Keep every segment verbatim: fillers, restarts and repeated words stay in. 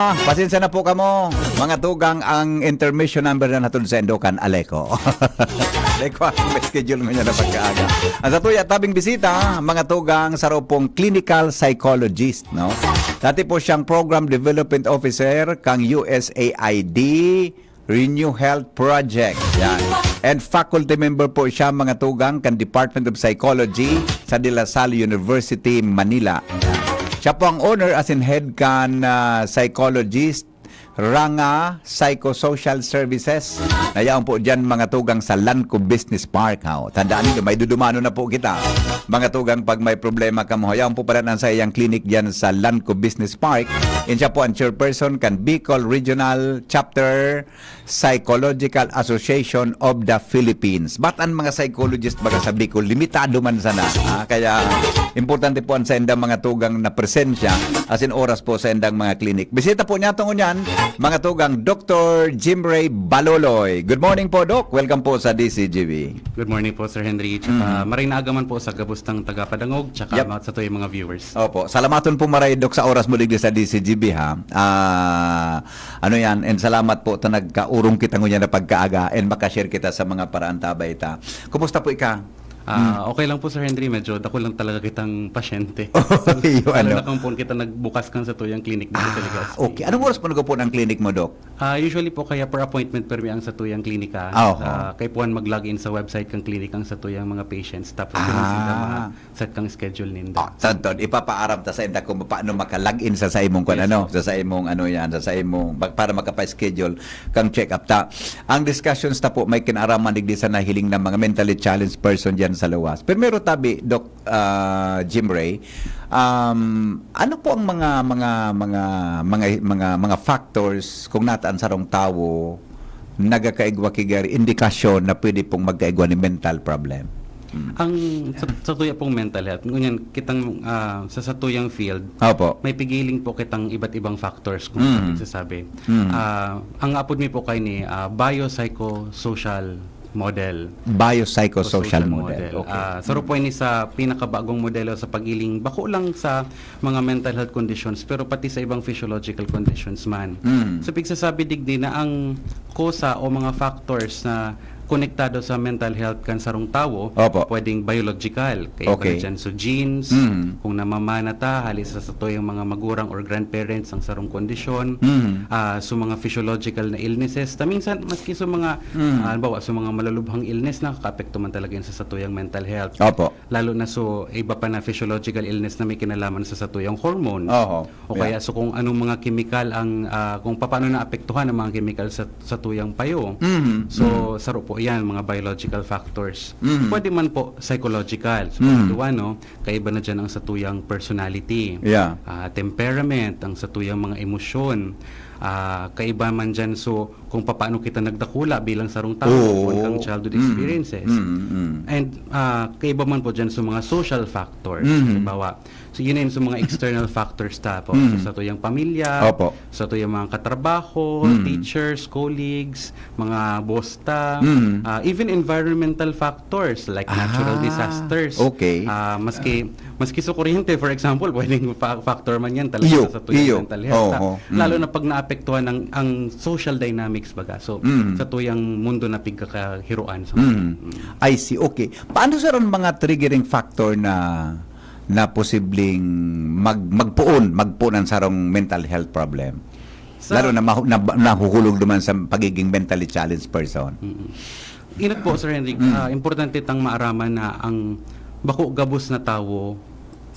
Ah, pasensya na po kamo, mga tugang, ang intermission number na hatod sa Indokan, Aleco. Aleco ang may schedule ngunyan na pagkaaga. Ang satuya tabing bisita, mga tugang, saro pong clinical psychologist, no? Dati po siyang program development officer kang U S A I D Renew Health Project. Yan. And faculty member po siya, mga tugang, kan Department of Psychology sa De La Salle University, Manila. Siya po ang owner as in head kan ah, psychologist Ranga Psychosocial Services. Nayaon po dyan, mga tugang, sa Lanco Business Park. Ha? Tandaan niyo, may dudumano na po kita. Mga tugang, pag may problema kamo, hayaon po pala ang sa iyang clinic dyan sa Lanco Business Park. In siya po ang chairperson kan Bicol Regional Chapter Psychological Association of the Philippines. But ang mga psychologist baga sa Bicol, limitado man sana. Ah, kaya importante po ang sa indang mga tugang na presensya, as in oras po sa indang mga clinic. Bisita po niya tungo niyan, mga tugang, Doctor Jim Ray Baloloy. Good morning po, Doc. Welcome po sa D C G B. Good morning po, Sir Henry. Tsaka maray na aga man po sa gabos ng taga-Padangog, tsaka Yep. mga, sa tuwing mga viewers. Opo, salamaton po maray, Doc, sa oras mo digdi sa D C G B, ha. Ah, ano yan, and salamat po ta nagkaurong kita ngunyan na pagkaaga and makashare kita sa mga paraantabay ta. Kumusta po ika? Ah, okay lang po, Sir Henry. Medyo dako lang talaga kitang pasyente. Iyo, Lalo ano? na kung po kita nagbukas kang sa tuyang clinic dito sa Ah, Legazpi. Okay. Anong oras po nagpo-open ang clinic mo, Doc? Ah, usually po kaya per appointment pero ang sa tuyang klinika. Ah, oho. Ah, kaya po mag-log in sa website kang klinik ang sa tuyang mga patients. Tapos Ah. yun ang sila ma-set kang schedule ninda. Ah, tantod, ipapaaram ta sa inda kung paano maka-log in sa, sa imong, kung Yes, ano, po. sa, sa imong, ano yan, sa, sa imong, ba- para makapa-schedule kang check-up ta. Ang discussions ta po, may kinaraman digdi sa nahiling na mga mentally challenged person dyan sa luwas. Primero tabi, Doc ah, Jim Ray, um, ano po ang mga, mga, mga, mga, mga, mga factors kung nataan sarong tawo nagakaigwa ki gari, indikasyon na pwede pong magkaigwa ni mental problem? Mm. Ang sa, sa tuya pong mental health, ngunyan kitang ah, sa satuyang field, Opo. may pigiling po kitang iba't ibang factors kung Mm. ano sasabi. Mm. Ah, ang apod mi po kay ni ah, biopsychosocial model. Biopsychosocial Social model. Okay. Ah, saro po ini sa pinakabagong modelo sa pagiling bako lang sa mga mental health conditions pero pati sa ibang physiological conditions man. Mm. So pigsasabi digdi na ang kosa o mga factors na konektado sa mental health kan sarong tawo, Opo. pwedeng biological, kaiba Okay. na dyan so genes, Mm. kung namamana ta, hali sa satuyang mga magurang or grandparents ang sarong kondisyon, Mm. ah, so mga physiological na illnesses, ta minsan maski so mga, Mm. ah, halimbawa, so mga malulubhang illness, nakakaapekto man talaga yun sa satuyang mental health. Opo. Lalo na so iba pa na physiological illness na may kinalaman sa satuyang hormones. Oho. O kaya so kung anong mga kemikal ang, ah, kung paano naapektuhan ang mga kemikal sa, sa tuyang payo. Mhm. So, saro po yan, mga biological factors. Mhm. Pwede man po psychological. So, Mhm. pwede, ano, kaiba na dyan ang sa tuyang personality. Yeah. Ah, temperament, ang sa tuyang mga emosyon. Ah, kaiba man dyan, so, kung paano kita nagdakula bilang sarong tao, Oo. kung kang childhood Mhm. experiences. Mhm, mhm. And ah, kaiba man po dyan sa mga social factors. Mhm. Halimbawa, so yun na yun sa mga external factors ta po. Mhm. So, sa tuyang pamilya, Opo. sa tuyang mga katrabaho, Mhm. teachers, colleagues, mga boss ta, Mhm. ah, even environmental factors like natural Ah, disasters. okay. Ah, maski maski sa kuryente, for example, pwedeng fa- factor man yan talaga Iyo, sa tuyang iyo. mental health. Oho, Lalo mhm. na pag naapektuhan ng ang social dynamics baga. So, Mhm. sa tuyang mundo na pigkakahiroan sa Mm. I see. Okay. Paano, sir, ang mga triggering factor na na posibleng mag magpuon, magpuon ang sarong mental health problem? Sa- Lalo na mahu- na, nahuhulog naman sa pagiging mentally challenged person. Mm. Inot po, Sir Henry, ah, importante tang maaraman na ang bako gabos na tawo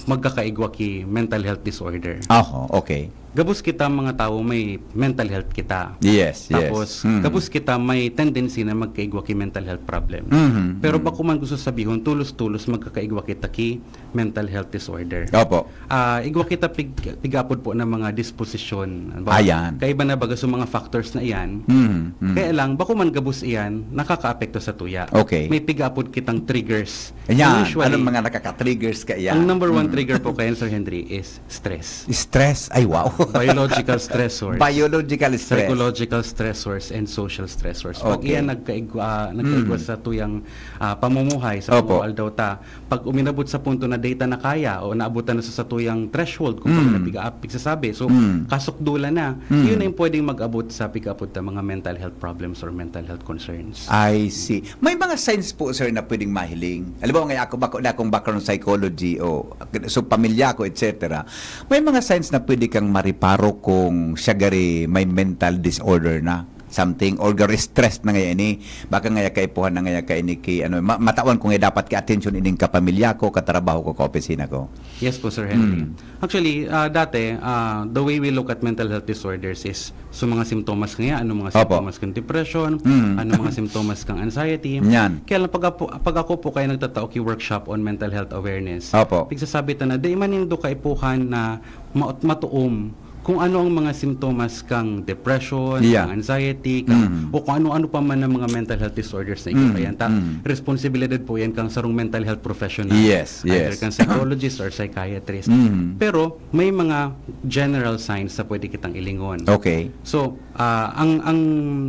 magkakaigwa ki mental health disorder. Oho, okay. Gabos kita mga tawo may mental health kita. Yes, yes. Tapos, Mm. gabos kita may tendency na magkaigwa ki mental health problem. Mhm, Pero mhm. bako man gusto sabihon, tulos-tulos magkakaigwa kita ki mental health disorder. Opo. Ah, igwa kita pig, pig-apod po ng mga disposition. Halimbawa, Ayan. Kaiba na baga sa mga factors na iyan. Mhm, mhm. Kaya lang, bako man gabos iyan, nakakaapekto sa tuya. Okay. May pig-apod kitang triggers. Ayan, Usually, anong mga nakaka-triggers kaya? Ang number one Mm. trigger po kaya, Sir Henry, is stress. Stress. Ay, wow. Biological stressors. Biological stress. Psychological stressors and social stressors. Pag Okay. iyan nagkaigwa, ah, nagkaigwa Mm. sa tuyang ah, pamumuhay, sa Opo. pag-aaldaw ta, pag uminabot sa punto na data na kaya o naabutan na sa satuyang threshold kung Mm. na piga-, pigsasabi. So, Mm. kasukdulan na. Mm. Yun na yung pwedeng mag-abot sa piga-abot na mga mental health problems or mental health concerns. I see. May mga signs po, sir, na pwedeng mahiling. Alam mo, nga ako, bako na akong background psychology o so pamilya ko, et cetera. May mga signs na pwede kang mariparo kung siya gari may mental disorder na something or garo stress na ngaya ini, baka ngaya kaipuhan na ngaya ka ini ki, ano, ma-, matawan ko nga dapat ki atensyon ining kapamilya ko, katrabaho ko, kaopisina ko. Yes po, Sir Henry. Mm. Actually, ah, dati, ah, the way we look at mental health disorders is, so mga simptomas ngaya, ano mga Opo. simptomas kang depression, Mm. ano mga simptomas kang anxiety. Yan. Kaya lang pag, apo- pag ako po kaya nagtatao ki workshop on mental health awareness, Opo. pigsasabi ta na, di man nindo kaipuhan na ma- matuom kung ano ang mga simptomas kang depression, Yeah. kang anxiety, kang, Mm. o kung ano-ano pa man ang mga mental health disorders na Mm, ikipa yan. Ta, mm. responsibilidad po yan kang sarong mental health professional. Yes, Either yes. kang psychologist or psychiatrist. Mm. Pero may mga general signs na pwede kitang ilingon. Okay. So, ah, ang, ang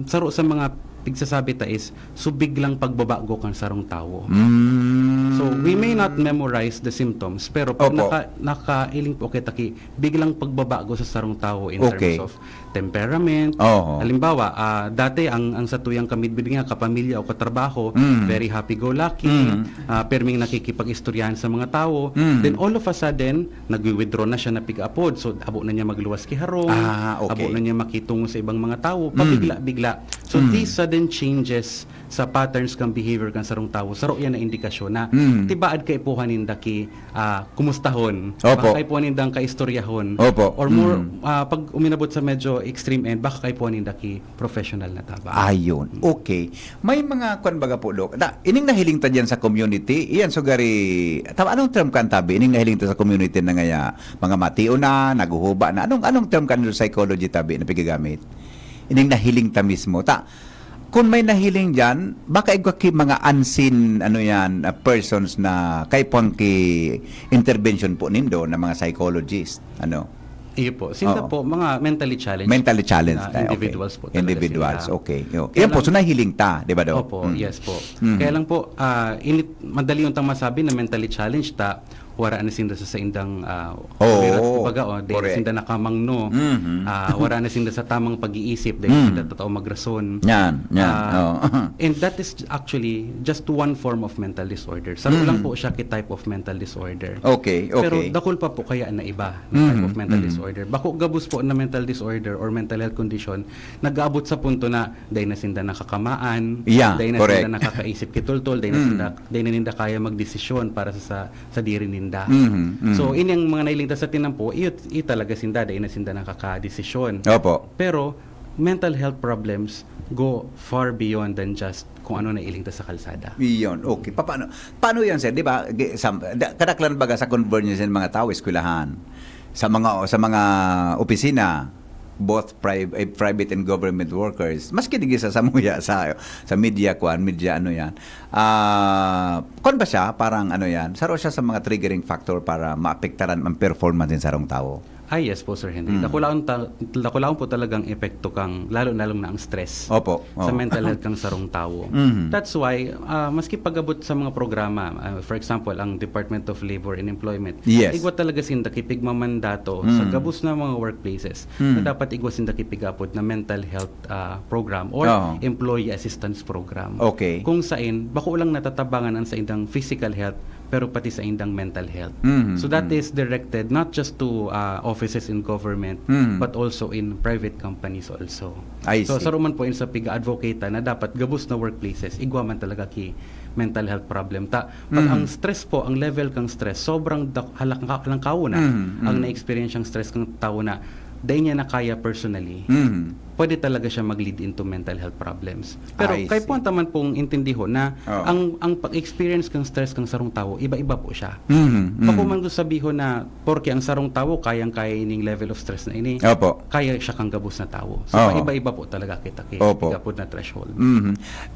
saro sa mga pigsasabi ta is, so biglang pagbabago kang sarong tawo. Mm. So, we may not memorize the symptoms, pero pag Opo. naka-, nakailing po kita ki biglang pagbabago sa sarong tawo in Okay. terms of temperament. Oo. Halimbawa, ah, dati ang, ang satuyang kamidbid nga, kapamilya o katrabaho, Mm. very happy-go-lucky, Mm. ah, perming nakikipag-istoryahan sa mga tawo. Mm. Then all of a sudden, nagwi-withdraw na siya na piga-apod. So, abo na niya magluwas ki harong, Ah, okay. abo na niya makitungo sa ibang mga tawo, Mm. pabigla-bigla. So, Mm. these sudden changes sa patterns kang behavior kang sarong tawo, saro yan na indikasyon na Mm. tibaad kaipuhan ninda ki, ah, kumustahon, Opo. baka kaipuhan nindang kaistoryahon, Opo. or more, Mm. ah, pag uminabot sa medyo extreme end, baka kaipuhan ninda ki professional na tabang. Ayun. Okay. May mga kwan baga po, Dok. Na, ining nahiling ta diyan sa community, iyan sugari, tama, anong term kan tabi? Ining nahiling ta sa community na ngaya, mga matio na, naghuhuba na. Anong, anong term kan psychology tabi na pigagamit? Ining nahiling ta mismo. Ta, kung may nahiling diyan, baka igwa ki mga unseen, ano yan, ah, persons na kaipuhan ki intervention po nindo na mga psychologist, ano? Iyo po. Sinda Oo. po, mga mentally challenged Mentally challenged na tayo, okay. individuals po talaga Individuals, sila. okay. Yo. Kaya Yan po, lang so nahiling ta, di ba, Dok? Opo, Mm. yes po. Mm. Kaya lang po, ah, init-, madali untang masabi na mentally challenged ta, wara na sinda sa saindang, ah, Oo, birat, kumbaga, oh, dahil correct. sinda nakamangno, Mhm. ah, wara na sinda sa tamang pag-iisip, dahil Mm. sinda totoo magrason. Yan, yan. Ah, Oo. and that is actually just one form of mental disorder. Saro Mm. lang po siya ki type of mental disorder. Okay, Pero okay. dakul pa po kaya na iba na type Mm, of mental mm. disorder. Bako gabos po na mental disorder or mental health condition, nag-aabot sa punto na dai na sinda nakakamaan, Yeah, dai na correct. sinda nakakaisip kitultol, dai na Mm. sinda, dai na ninda kaya magdesisyon para sa, sa sadiri ninda. Mhm, mhm. So, ini ang mga nailigtas sa tinampo, iyo, iyo talaga sinda, dai na sinda nakakadesisyon. Opo. Pero, mental health problems go far beyond than just kung ano nailigtas sa kalsada. Iyon, okay. Pa-, paano, paano yan, sir? Di ba, gi-, sa, da-, kadaklan baga sa convergence ng mga tao, eskwelahan, sa mga, sa mga opisina, both pri-, eh, private and government workers, maski digdi sa samuya, sa, sa media, kwan, media, ano yan. Ah, kwan ba siya? Parang ano yan? Saro siya sa mga triggering factor para maapektaran ang performance ng sarong tao? Ah, yes po, Sir Henry. Mm. Dakulaon ta-, dakulaon po talagang epekto kang, lalo na lang na ang stress Opo, sa oo. mental health kang sarong tawo. Mhm. That's why, ah, maski pag-abot sa mga programa, ah, for example, ang Department of Labor and Employment, Yes. igwa talaga sinda ki pigmamandato sa Mm. gabos na mga workplaces Mm. na dapat igwa sinda ki pig-apod na mental health, ah, program or Oo. employee assistance program. Okay. Kung sain, bako lang natatabangan ang saindang physical health, pero pati saindang mental health. Mhm, So that mhm. is directed not just to, ah, offices in government, Mhm. but also in private companies also. I So, see. saro man po yun sa piga-advocate na dapat gabos na workplaces, igwa man talaga ki mental health problem. Ta, pag Mhm. ang stress po, ang level kang stress, sobrang dak-, halak-, halangkaw na Mhm, ang mhm. na-experience ang stress kang tao na dai niya na kaya personally. Mhm. Pwede talaga siya mag-lead into mental health problems. Pero I kay see. puwan ta man pong intindihon na Oo. ang, ang pag-experience kang stress kang sarong tawo, iba-iba po siya. Mhm, mhm. Bako man ko sabihon na porke ang sarong tawo kayang-kaya ining level of stress na ini, Opo. kaya siya kang gabos na tawo. So, Oo. paiba-iba po talaga kita ki-, Opo. kigapod na threshold. Mhm.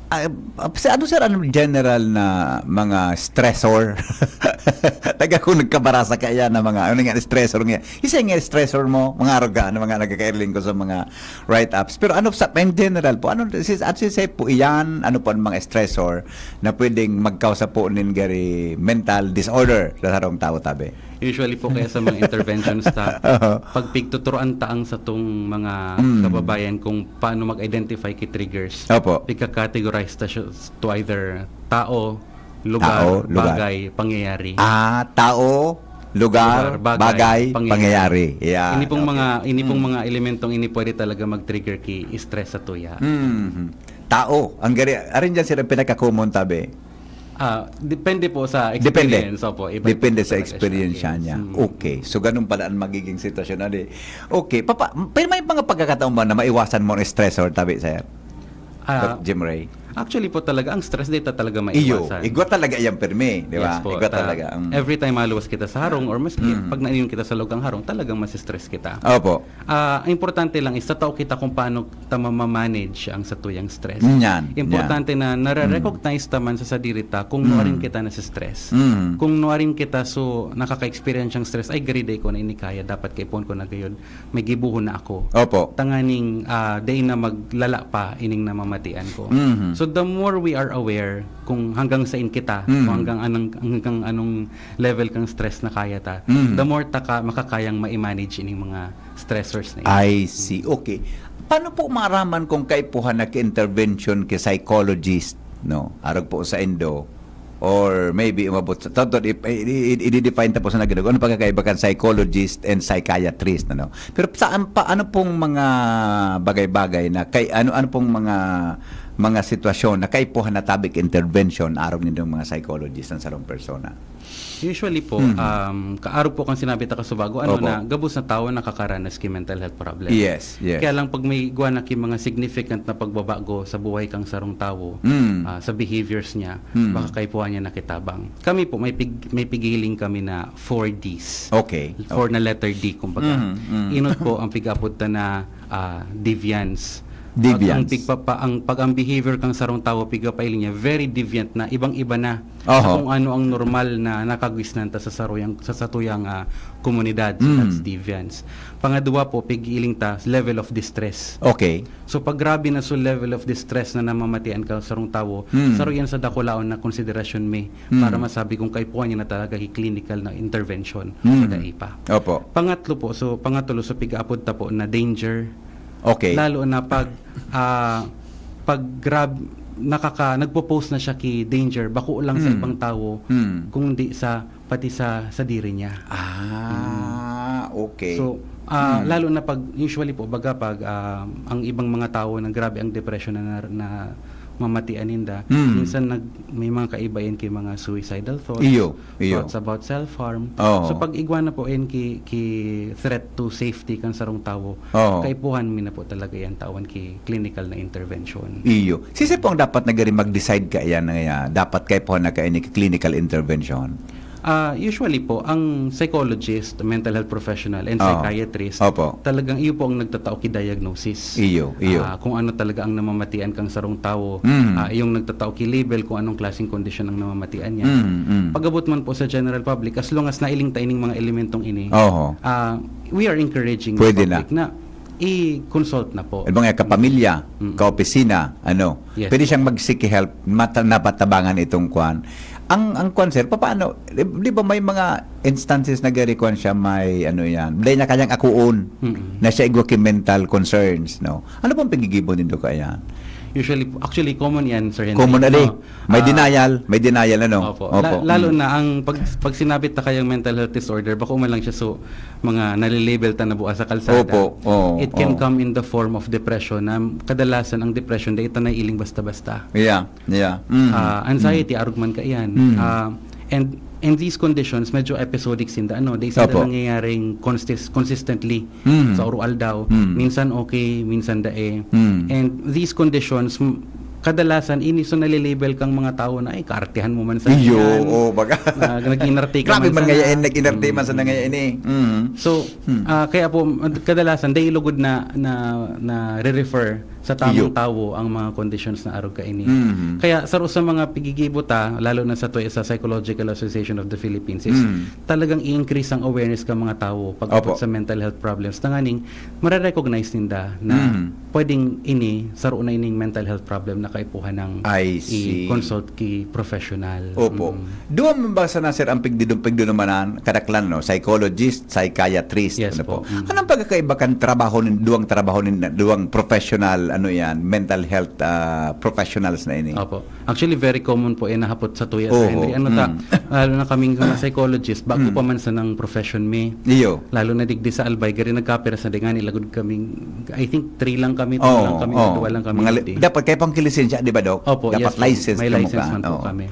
Ah, ah, sa ano, sir, anong general na mga stressor? Taga kung nagkabarasa kaya na mga, ano nga, stressor nga. Isa nga stressor mo, mga aruga, na mga nagkakailing ko sa mga right Taps. Pero ano sa, in general po, ano, si, at si Sep po, iyan, ano po ang mga stressor na pwedeng magkausa po nin gari mental disorder sa sarong tawo, tabi? Usually po kaya sa mga interventions ta, Aha. pag pigtuturoan ta ang satong mga Mm. kababayan kung paano mag-identify ki triggers, Opo. pigka-categorize ta siya to either tao, lugar, Tao, lugar. bagay, pangyayari. Ah, tao, lugar, Lugar, bagay, pangyayari. Yan, Ini pong okay. mga ini pong Mm. mga elementong ini pwede talaga mag-trigger ki stress sa tuya. Mhm. Tao, ang gari, arin dyan sila pinaka-common, tabi. Ah, depende po sa Depende. experience. Opo, iba-iba Depende po sa talaga experience siya. niya. Yes. Mm. Okay, so ganun pala ang magiging sitwasyon. Ano eh. Okay, papa, pero may mga pagkakataon ba na maiwasan mo ang stressor, tabi, sir? Ah, Doc Jim Ray? Actually po talaga, ang stress data talaga Iyo, maiwasan. igwa talaga iyang permi, di ba? Yes po. Igwa Ta- talaga. Mm. Every time maluwas kita sa harong or maski Mm. pag nainom kita sa loob ng harong, talagang masistress kita. Opo. Ah, ang importante lang is tatao kita kung paano ta mamamanage ang satuyang stress. Yan, Importante na nare-recognize ta man sa sadiri ta kung Mm. nuarin kita nasistress. Mm. Kung nuarin kita so nakaka-experience siyang stress, "Ay, gari, dai ko na ini kaya, dapat kaipuhan ko na gayod, may gibohon na ako." Opo. Tanganing ah, dai na maglala pa ining namamatian ko. Mhm. So the more we are aware kung hanggang saan kita, Mhm. kung hanggang anong, hanggang anong level kang stress na kaya ta, Mhm. the more ta ka, makakayang ma-manage ining mga stressors na ini. I see. Okay. Paano po maaraman kung kaipuhan na ki-intervention ki psychologist, no? Arog po sa indo, or maybe umabot sa, tawag, i-, i-, i-, i-define ta po sa nagdagdag. Ano pagkakaiba kan psychologist and psychiatrist, ano? Pero saan pa, ano pong mga bagay-bagay na kay, ano, ano pong mga, mga sitwasyon na kaipuhan na tabi ki intervention arog nindong mga psychologist ang sarong persona? Usually po, Mhm. um, kaarog po kang sinabi ta kasubago, ano Opo. na, gabos na tawo nakakaranas ki mental health problem. Yes, yes. Kaya lang pag may igwa na ki mga significant na pagbabago sa buhay kang sarong tawo, Mm. ah, sa behaviors niya, Mm. baka kaipuhan niya nakitabang. Kami po, may pig-, may pighihiling kami na four Ds. Okay. Four na letter D, kumbaga. Mhm, mhm. Inot po ang pig-apod ta na, ah, deviance. Deviance. Pag ang pigpapa-, ang, pag ang behavior kang sarong tawo, pigpapailing niya, very deviant na, ibang-iba na Oho. sa kung ano ang normal na nakagisnan ta sa saruyang, sa satuyang, ah, komunidad. So, Mm. that's deviance. Pangadwa po, pig-iling ta, level of distress. Okay. So, pag grabe na so level of distress na namamatian ka sarong tawo, Mm. saro yan sa dakulaon na konsiderasyon mi Mm. para masabi kung kaipuhan niya na talaga hi clinical na intervention Mm. o dai pa. Opo. Pangatlo po, so pangatlo, so pig-apod ta po na danger. Okay. Lalo na pag, ah, pag grab, nakaka, nagpo-pose na siya ki danger, bako lang sa Mm. ibang tawo, Mm. kundi sa, pati sa, sa diri niya. Ah, okay. So, ah, Mm. lalo na pag, usually po, baga pag, ah, ang ibang mga tawo na grabe ang depression na, na, namamatian ninda, Mm. minsan nag, may mga kaiba yan kay mga suicidal thoughts, Iyo, iyo. thoughts about self-harm. Oo. So, pag igwa na po yan ki, ki threat to safety kan sarong tawo, Oo. kaipuhan mi na po talaga yan tawan ki clinical na intervention. Iyo. Sisay po ang dapat na gari mag-decide kaiyan na, ah, dapat kaipuhan na kaini ki clinical intervention? Ah, usually po, ang psychologist, mental health professional, and Oo. psychiatrist, Opo. talagang iyo po ang nagtatao ki diagnosis. Iyo, iyo. Ah, kung ano talaga ang namamatian kang sarong tawo, Mm. ah, iyong nagtatao ki label kung anong klaseng kondisyon ang namamatian niya. Mm, mm. Pag-abot man po sa general public, as long as nailing ta ining mga elementong ini, Oho. ah, we are encouraging Pwede the public na i-consult na po. Ano bang kapamilya, Mm. kaopisina, ano? Yes. Pwede siyang magsiki help, mata-, napatabangan itong kwan. Ang, ang kwan, sir, papaano, di, di ba may mga instances na gari kwan siya, may ano yan, dahil na kanyang akuon Mm-mm. na siya igwa ki mental concerns, no? Ano pong pigigibo nindo kaya? Usually, actually, common yan, Sir Henry. Common ali. No? May Ah, denial, may denial, ano? Opo. La- lalo Mm. na ang pag, pag sinabi ta kayang mental health disorder, bako man lang siya so mga nalilabel ta na buha sa kalsada. Opo, oo, It can oo. come in the form of depression. Na kadalasan ang depression, dai ta naiiling basta-basta. Yeah, yeah. Mm. Ah, anxiety, arog man kaiyan. Mm. Ah, and and these conditions, medyo episodic sinda, ano, dai sinda Opo. nangyayaring consist- consistently Mm. sa oro-aldaw. Mm. Minsan okay, minsan dae. Mm. And these conditions, m- kadalasan, ini so nalilabel kang mga tawo na, "Ay, kaartehan mo man sa Iyo, ganyan. oh, baga. Na nag-inarte ka Grabe man man sana." ngayon, nag-inarte man Mm. sana ngayon eh. Mm. So, Hmm. ah, kaya po, kadalasan, dai lugod na, na, na re-refer sa tamang Iyo. tawo ang mga conditions na arog kaini. Mhm. Kaya, sa, sa mga pigigibo ta, lalo na sa, sa Psychological Association of the Philippines, is Mm. talagang i-increase ang awareness ka mga tawo pag Opo. sa mental health problems. Tanganing, mare-recognize ninda na Mhm. pwedeng ini, saro na ining mental health problem na kaipuhan ng I see. i-consult ki professional. Opo. Mm. Duwa man ba sana, sir, ang pigdidum-, pigdidumanan, kadaklan, no? Psychologist, psychiatrist, Yes ano po? po. Mm. Anong pagkakaiba kan trabaho nin, duwang trabaho nin, duwang professional, ano yan, mental health ah, professionals na ini? Opo. Actually, very common po yan nahapot sa tuya, Oo. Sir Henry. Ano ta, Mm. lalo na kaming mga psychologist, bago Mm. pa man sa nang profession mi. Iyo. Lalo na digdi sa Albay, gari nagkapira sa dengan, ilagod kaming, I think, three lang kami, two Oo, lang kami, oo. duwa lang kami. Mga li- digdi. dapat kaya pang kilisensya, di ba, Doc? Opo, Dapat yes po. license May ka license mukha. man po Oo. kami.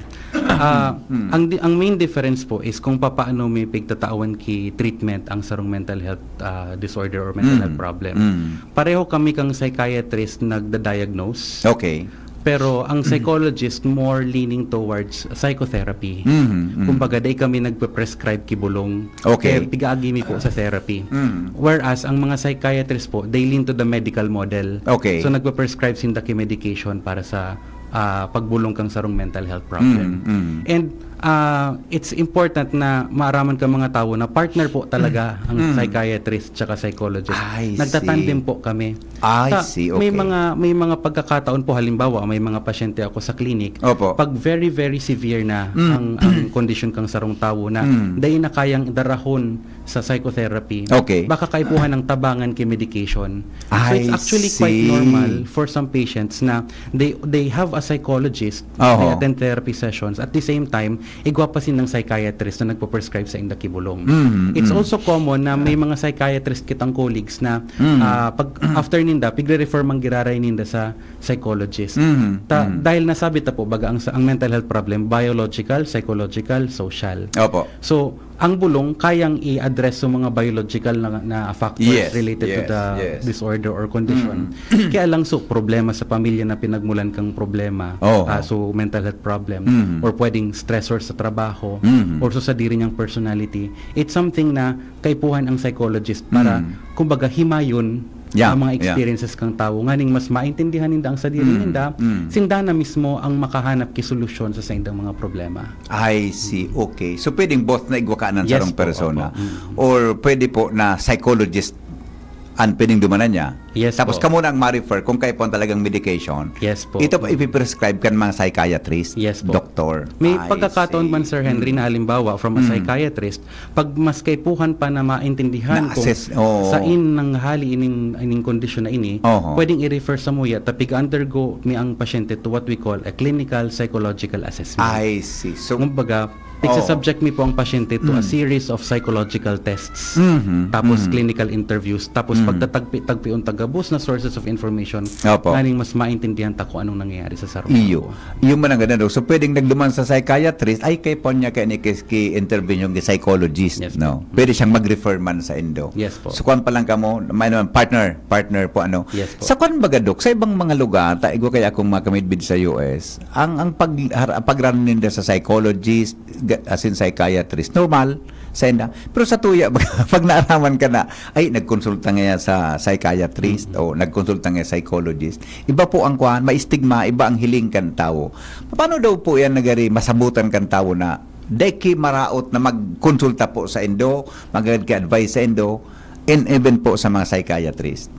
Ah, Mm. ang, di- ang main difference po is kung papaano may pigtatawan ki treatment ang sarong mental health ah, disorder or mental Mm. health problem. Mm. Pareho kami kang psychiatrist nagda-diagnose. Okay. Pero ang psychologist more leaning towards psychotherapy. Mhm, mhm. Kumbaga, dai kami nagpe-prescribe ki bulong. Okay. Kaya pigaagi mi po sa therapy. Mm. Whereas, ang mga psychiatrist po, they lean to the medical model. Okay. So, nagpe-prescribe sinda ki medication para sa ah, pagbulong kang sarong mental health problem. Mm, mm. And ah, it's important na maaraman ka mga tawo na partner po talaga ang Mm. psychiatrist tsaka psychologist. I see. Nagtatandem po kami. I Sa- see, May okay. mga may mga pagkakataon po, halimbawa, may mga pasyente ako sa clinic. Opo. Pag very, very severe na Mm. ang ang kondisyon kang sarong tawo na Mm. dai na kayang darahon sa psychotherapy, Okay. baka kaipuhan ng tabangan ki medication. So, I it's actually quite see. normal for some patients na they they have a psychologist, Oho. they attend therapy sessions. At the same time, igwa pa sindang psychiatrist na nagpo-prescribe sainda ki bulong. Mm, It's mm. also common na may mga psychiatrist kitang colleagues na Mm. ah, pag after ninda, pigre-refer man giraray ninda sa psychologist. Mm, Ta, mm. Dahil nasabi ta po, baga ang, sa- ang mental health problem, biological, psychological, social. Opo. So, ang bulong, kayang i-address sa mga biological na, na factors Yes, related to yes, the yes. disorder or condition. Mm. Kaya lang, so, problema sa pamilya na pinagmulan kang problema, Oo. ah, so mental health problem, Mm. or pwedeng stressor sa trabaho, Mm. or so sa diri niyang personality, it's something na kaipuhan ang psychologist para, Mm. kumbaga, himayon Yeah, ang mga yeah. experiences kang tawo, nganing mas maintindihan ninda ang sadiri Mm, ninda, mm. sinda na mismo ang makahanap ki solusyon sa saindang mga problema. I see. Okay. So, pwedeng both na igwa ka ng Yes sarong po, persona. opo. Mm. Or pwede po na psychologist ang pwedeng dumanan niya. Yes Tapos po. Kamo na ang ma-refer kung kaipuhan talagang medication. Yes po. Ito po ipiprescribe kan mga psychiatrist, Yes po. doktor. May I pagkakataon see. man, Sir Henry, Mm. na halimbawa from a Mm. psychiatrist, pag mas kaipuhan pa na maintindihan kung Na-assess, oo. sain nanghali ining, ining kondisyon na ini, Oho. pwedeng i-refer samuya, ta pig-undergo mi ang pasyente to what we call a clinical psychological assessment. I see. So, Kumbaga, Oo. subject mi po ang pasyente to a Mm. series of psychological tests, Mhm, tapos mhm. clinical interviews, tapos Mhm. pagtatagpi-tagpion ta gabos na sources of information, Opo. nganing mas maintindihan ta kung anong nangyayari sa sarong Iyo. tao. Iyo man ang ganun. So, pwedeng nagduman sa psychiatrist, ay, kaipuhan niya kaya ni ki-intervene yung psychologist, Yes. no? Pwede siyang mag-refer man sa indo. Yes po. So, kuwan pa lang kamo, may naman partner, partner po, ano? Yes po. Sa kuwan baga, Dok, sa ibang mga lugar, ta, igwa kaya akong mga kamidbid sa U S, ang, ang pag, har- pag-run ninda sa psychologist, ga- as in psychiatrist, normal, sa inda. Pero sa tuya, pag naaraman ka na, ay, nagkonsulta nga sa psychiatrist Mm. o nagkonsulta nga psychologist, iba po ang kuwan, may stigma, iba ang hiling kan tawo. Paano daw po yan nagari masabutan kan tawo na dai ki maraot na magkonsulta po sa indo, magagad ki advice sa indo, and even po sa mga psychiatrist?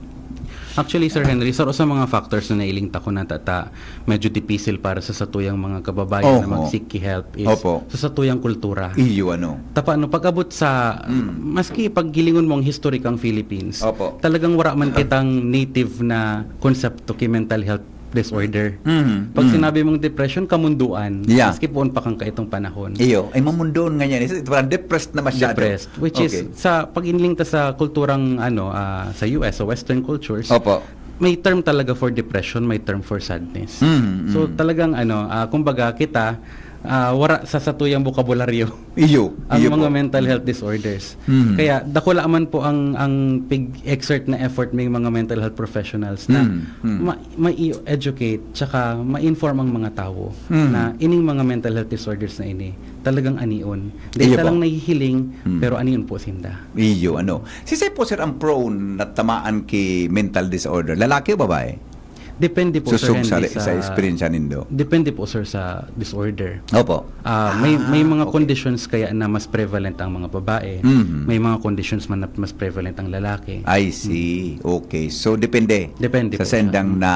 Actually, Sir Henry, saro sa mga factors na nailing ta ko na tata, medyo dipisil para sa satuyang mga kababayan na Oho. mag-seek ki help is Opo. sa satuyang kultura. Iyo, ano? Ta paano, pag-abot sa, Mm. maski pag hilingon mo ang history kang Philippines, Opo. talagang wara man kitang native na konsepto ki mental health disorder. Mhm. Pag Mm. sinabi mong depression, kamunduan, Yeah. maski poon pa kang kaitong panahon. Iyo, ay mamundoon nga yan. Ito, parang depressed na masyado. Depressed, which is, Okay. sa pag-inling ta sa kulturang, ano, ah, sa U S, sa Western cultures, Opo. may term talaga for depression, may term for sadness. Mm, So, mm. talagang, ano, ah, kumbaga kita, ah, wara sa satuyang bokabularyo Iyo, ang iyo mga po. mental health disorders. Mm. Kaya dakula man po ang ang pig-exert na effort may mga mental health professionals na Mm, mm. ma- ma-educate tsaka ma-inform ang mga tawo Mm. na ining mga mental health disorders na ini talagang anion. Dahil Iyo ta po. lang nahihiling, Mm. pero anion po sinda. Iyo, ano. Si Sir po, sir, ang prone na tamaan ki mental disorder. Lalaki o babae? Depende po, Sir Susog sa Henry, re-, sa sa, eksperyensya nindo. Depende po, sir, sa disorder. Opo. Ah, may, may Ah, mga okay. conditions kaya na mas prevalent ang mga babae. Mhm. May mga conditions man na mas prevalent ang lalaki. I see. Mm. Okay. So, depende Depende sa po siya. sendang Mm. na,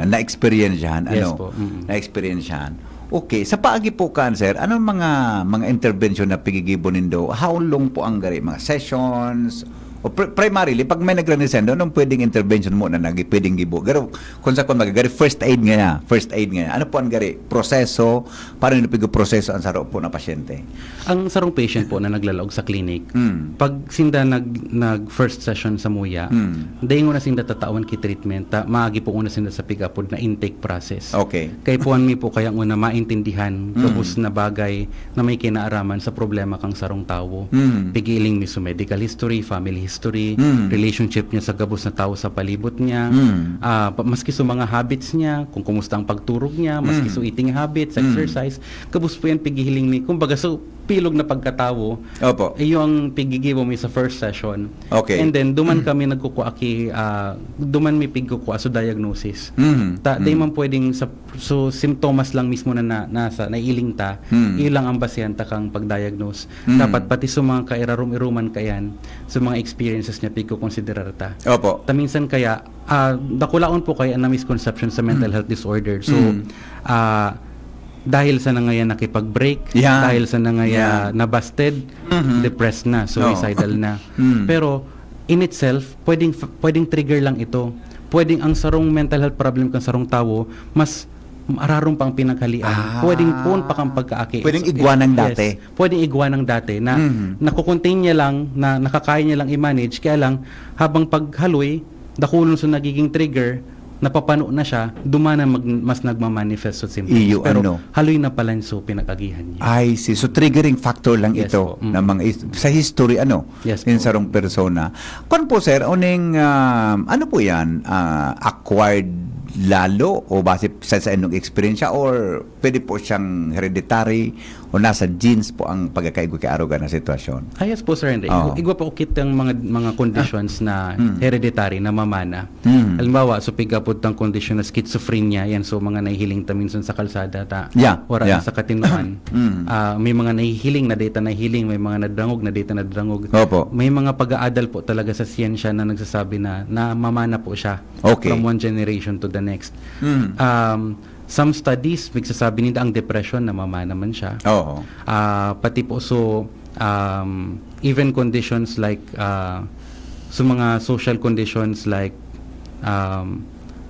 na-eksperyensyahan, Yes ano? po. Mm. Na-eksperyensyahan. Okay. Sa paagi po kan, sir, anong mga, mga intervention na pigigibo nindo? How long po ang gari? Mga sessions? O pri-, primarily, pag may nagre-resendo, anong pwedeng intervention mo na nag-, pwedeng gibo? Garo, kung sa kung magagari, first aid nga niya. First aid nga niya. Ano po ang gari? Proseso? Paano nindo pigo proseso ang saro po na pasyente? Ang sarong patient po na naglalaog sa clinic, Mm. pag sinda nag, nag first session sa muya, Mm. dai ngona sinda tatawan ki treatment, ta, maagi po ngona sinda sa pig-apod na intake process. Okay. Kaipuhan mi po kaya ngona maintindihan, Mm. gabos na bagay na may kinaaraman sa problema kang sarong tawo. Mm. Pigiling mi sa medical history, family history, Mm. relationship niya sa gabos na tawo sa palibot niya, Mm. ah, pa-, maski sa mga habits niya, kung kumusta ang pagturog niya, maski Mm. sa eating habits, Mm. exercise, gabos po yan pigihiling mi. Kumbaga, so, pilog na pagkatawo, Opo. iyo ang pigigibo mi sa first session. Okay. And then, duman Mm. kami nagkukua ki, ah, duman mi pigkukua sa diagnosis. Mm. Ta, di Mm. man pwedeng sa, so, simptomas lang mismo na, na, nasa, naiiling ta, Mm. iyo lang ang basehan ta kang pag-diagnose. Mm. Dapat pati sa mga kairarom-iroman kayan, sa mga experiences niya, pigkukonsiderar ta. Opo. Ta minsan kaya, ah, dakulaon po kaya na misconception sa mental Mm. health disorder. So, Mm. ah, dahil sa nangaya nakipag-break, Yeah. dahil sa nangaya Yeah. nabasted, Mhm. depressed na, Oo. suicidal na. Mm. Pero, in itself, pwedeng f-, pwedeng trigger lang ito. Pwedeng ang sarong mental health problem kan sarong tawo, mas ararom pa ang pinaghalian. Ah. Pwedeng poon pa kang pagkaaki. Pwedeng So, igwa ng yes. dati. Pwedeng igwa ng dati na Mhm. nakukontain niya lang, na nakakaya niya lang i-manage, kaya lang, habang paghaloy, dakulon sa nagiging trigger, napapano na siya, duman na mag-, mas nagmamanifest sa symptoms. Iyo, Pero ano? haloy na pala so pinag-agihan niya. I see. So, triggering factor lang Yes ito po. Mm. na mga is-, sa history, ano, Yes yung po. sarong persona. Kwan po, sir, uning, ah, ano po yan? Ah, acquired lalo o base sa, sa inyong eksperyensya or pwede po siyang hereditary o nasa genes po ang pagkakaigwa ki aruga na sitwasyon? Ah, yes po, Sir Henry. Oo. Igwa, igwa po kitang mga, mga conditions na Mm. hereditary, na mamana. Mm. Halimbawa, so pigapod tang kondisyon na schizophrenia, yan, so mga nahihiling ta minsan sa kalsada ta, Yeah, wala yeah. na sa katinuan. Mm. Ah, may mga nahihiling na data nahihiling, may mga nadrangog na data nadrangog. Opo. May mga pag-aadal po talaga sa siyensya na nagsasabi na, na mamana po siya Okay. from one generation to the next. Mm. Um, some studies, nagsasabi ninda ang depression na mama naman siya. Oo. Ah, pati po, so, um, even conditions like, ah, so mga social conditions like, um,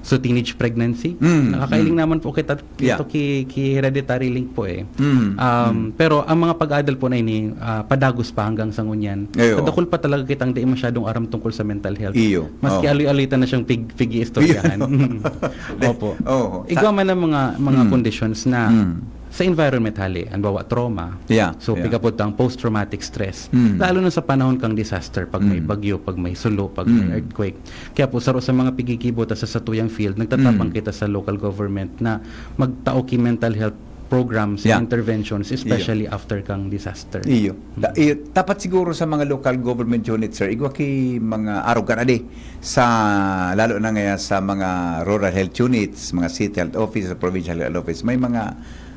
so teenage pregnancy, Mm, nakakailing mm. naman po kita Yeah. ito ki, ki hereditary link po eh. Mm, Um, mm. Pero ang mga pag-adal po na ini, ah, padagos pa hanggang sa ngunyan. Ayo. Kadakul pa talaga kitang di masyadong aram tungkol sa mental health. Iyo. Maski Oo. aloy-aloy ta na siyang pig-, pig-iistoryahan. Iyo. Opo. Oo. Igwa man ang mga, mga Mm. conditions na Mm. sa environment hali, halimbawa trauma. Yeah, So, yeah. pigapod ta ang post-traumatic stress. Mm. Lalo na sa panahon kang disaster, pag may Mm. bagyo, pag may sulo, pag may Mm. earthquake. Kaya po, saro sa mga pigigibo ta sa satuyang field, nagtatapang Mm. kita sa local government na magtao ki mental health programs and Yeah. interventions, Iyo. especially after kang disaster. Iyo. Da-, Mm. iyo, dapat siguro sa mga local government unit, sir, igwa ki mga aruga na di sa, lalo na ngaya sa mga rural health units, mga city health office, provincial health office, may mga,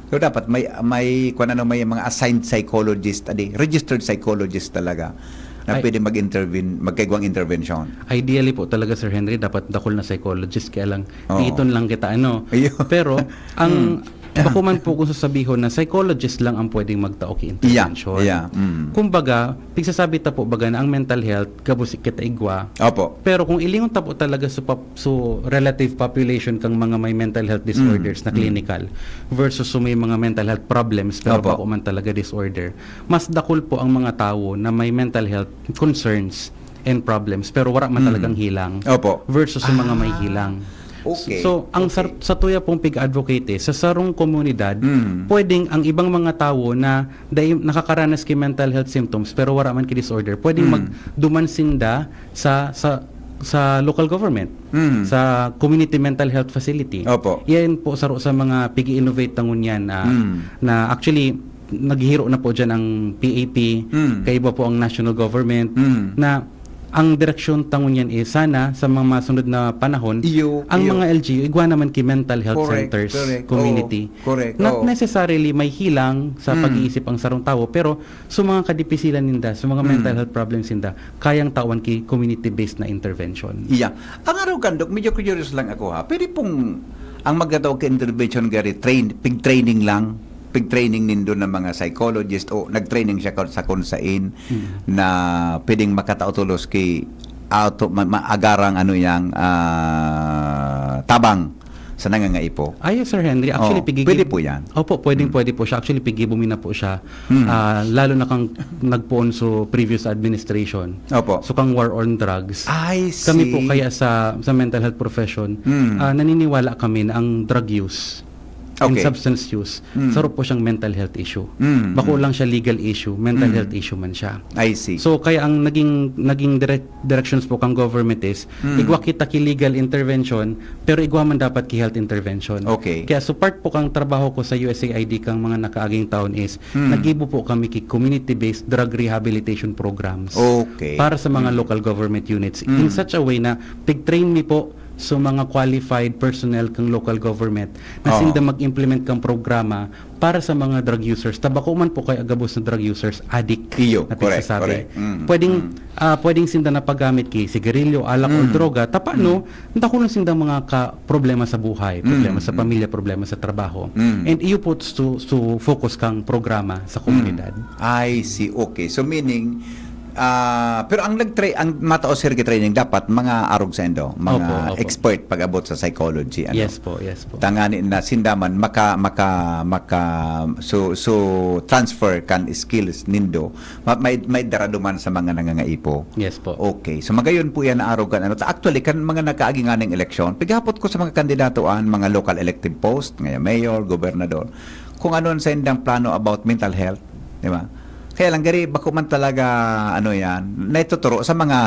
so dapat may, may, kung ano, may mga assigned psychologist, adi, registered psychologist talaga na Ay. pwede mag-intervene, magkaigwang intervention. Ideally po talaga, Sir Henry, dapat dakul na psychologist, kaya lang, Oo. iton lang kita, ano. Iyo. Pero, ang, Mm. bako man po kung sasabihon na psychologist lang ang pwedeng magtao ki Yeah, intervention. yeah, mm. Kumbaga, pigsasabi ta po baga na ang mental health, gabos kita igwa. Opo. Pero kung ilingon ta po talaga sa pop-, so relative population kang mga may mental health disorders Mm, na mm. clinical versus so may mga mental health problems pero Opo. bako man talaga disorder, mas dakul po ang mga tawo na may mental health concerns and problems pero wara man Mm. talagang hilang Opo. versus sa mga may Ah. hilang. Okay. So, ang sar-, Okay. sa tuya pong pig-advocate, eh, sa sarong komunidad, Mm. pwedeng ang ibang mga tawo na dai-, nakakaranas ki mental health symptoms pero wara man ki disorder, pwedeng Mm. magduman sinda sa, sa, sa local government, Mm. sa community mental health facility. Opo. Yan po saro sa mga pig-i-innovate ta ngunyan, ah, Mm. na actually, naghihiro na po dyan ang P A P, Mm. kaiba po ang national government, Mm. na ang direksyon ta ngunyan is sana sa mga masunod na panahon, Iyo, ang iyo. mga L G U igwa naman ki mental health Correct, centers, correct. community. Oo, correct, Not oo. necessarily may hilang sa Mm. pag-iisip ang sarong tawo, pero sa mga kadipisilan ninda, sa mga Mm. mental health problems ninda, kayang tawan ki community-based na intervention. Yeah. Ang araw kan, Dok, medyo curious lang ako, ha. Pwede pong ang magtatawag ka intervention gari, train, pig-training lang? Pig-training nindo ng mga psychologist o nag-training siya sa kung sain Mm. na pwedeng makatao tolos ki auto, ma-, maagarang ano yang, ah, tabang sa nangangaipo? Ah, yes, Sir Henry. Actually, Oh, pigigi- pwede po yan. Opo, pwedeng Mm. pwede po siya. Actually, pigibo mi na po siya. Mm. Ah, lalo na kang nagpoon sa previous administration. Opo. So, kang war on drugs. I Kami po see. kaya sa, sa mental health profession, Mm. ah, naniniwala kami na ang drug use and Okay. substance use, Mm. saro po siyang mental health issue. Mm, Bako mm. lang siya legal issue, mental Mm. health issue man siya. I see. So, kaya ang naging, naging direct, directions po kang government is, Mm. igwa kita ki legal intervention, pero igwa man dapat ki health intervention. Okay. Kaya so part po kang trabaho ko sa U S A I D kang mga nakaaging taon is, Mm. nagibo po kami ki community-based drug rehabilitation programs Okay. para sa mga Mm. local government units in Mm. such a way na pig-train mi po sa mga qualified personnel kang local government na Oo. sinda mag-implement kang programa para sa mga drug users. Ta bako man po kaya gabos na drug users, adik Iyo, na correct, pigsasabi. correct. Mm, Pwedeng, mm. ah, pwedeng sinda napagamit ki sigarilyo, alak, o Mm. droga. Ta paano, Mm. dakulan sinda mga ka-, problema sa buhay, problema Mm, sa mm. pamilya, problema sa trabaho. Mm. And iyo po su-, su-, focus kang programa sa Mm. komunidad. I see. Okay. So, meaning, ah, pero ang nagtra-, ang matao, sir, ki training, dapat mga arog sa indo, mga Opo, opo. expert pag-abot sa psychology, ano? Yes po, yes po. Tangani na sinda man maka-, maka-, maka-, so, so transfer kan skills nindo, ma-, may, may dara duman sa mga nangangaipo. Yes po. Okay. So, magayon po yan na arog kan ano. Ta-, actually, kan mga nakaagi nganing eleksyon, pighapot ko sa mga kandidato an mga local elective post, ngaya mayor, gobernador, kung ano an saindang plano about mental health, di ba? Kaya lang, gari, bako man talaga, ano yan, naituturo sa mga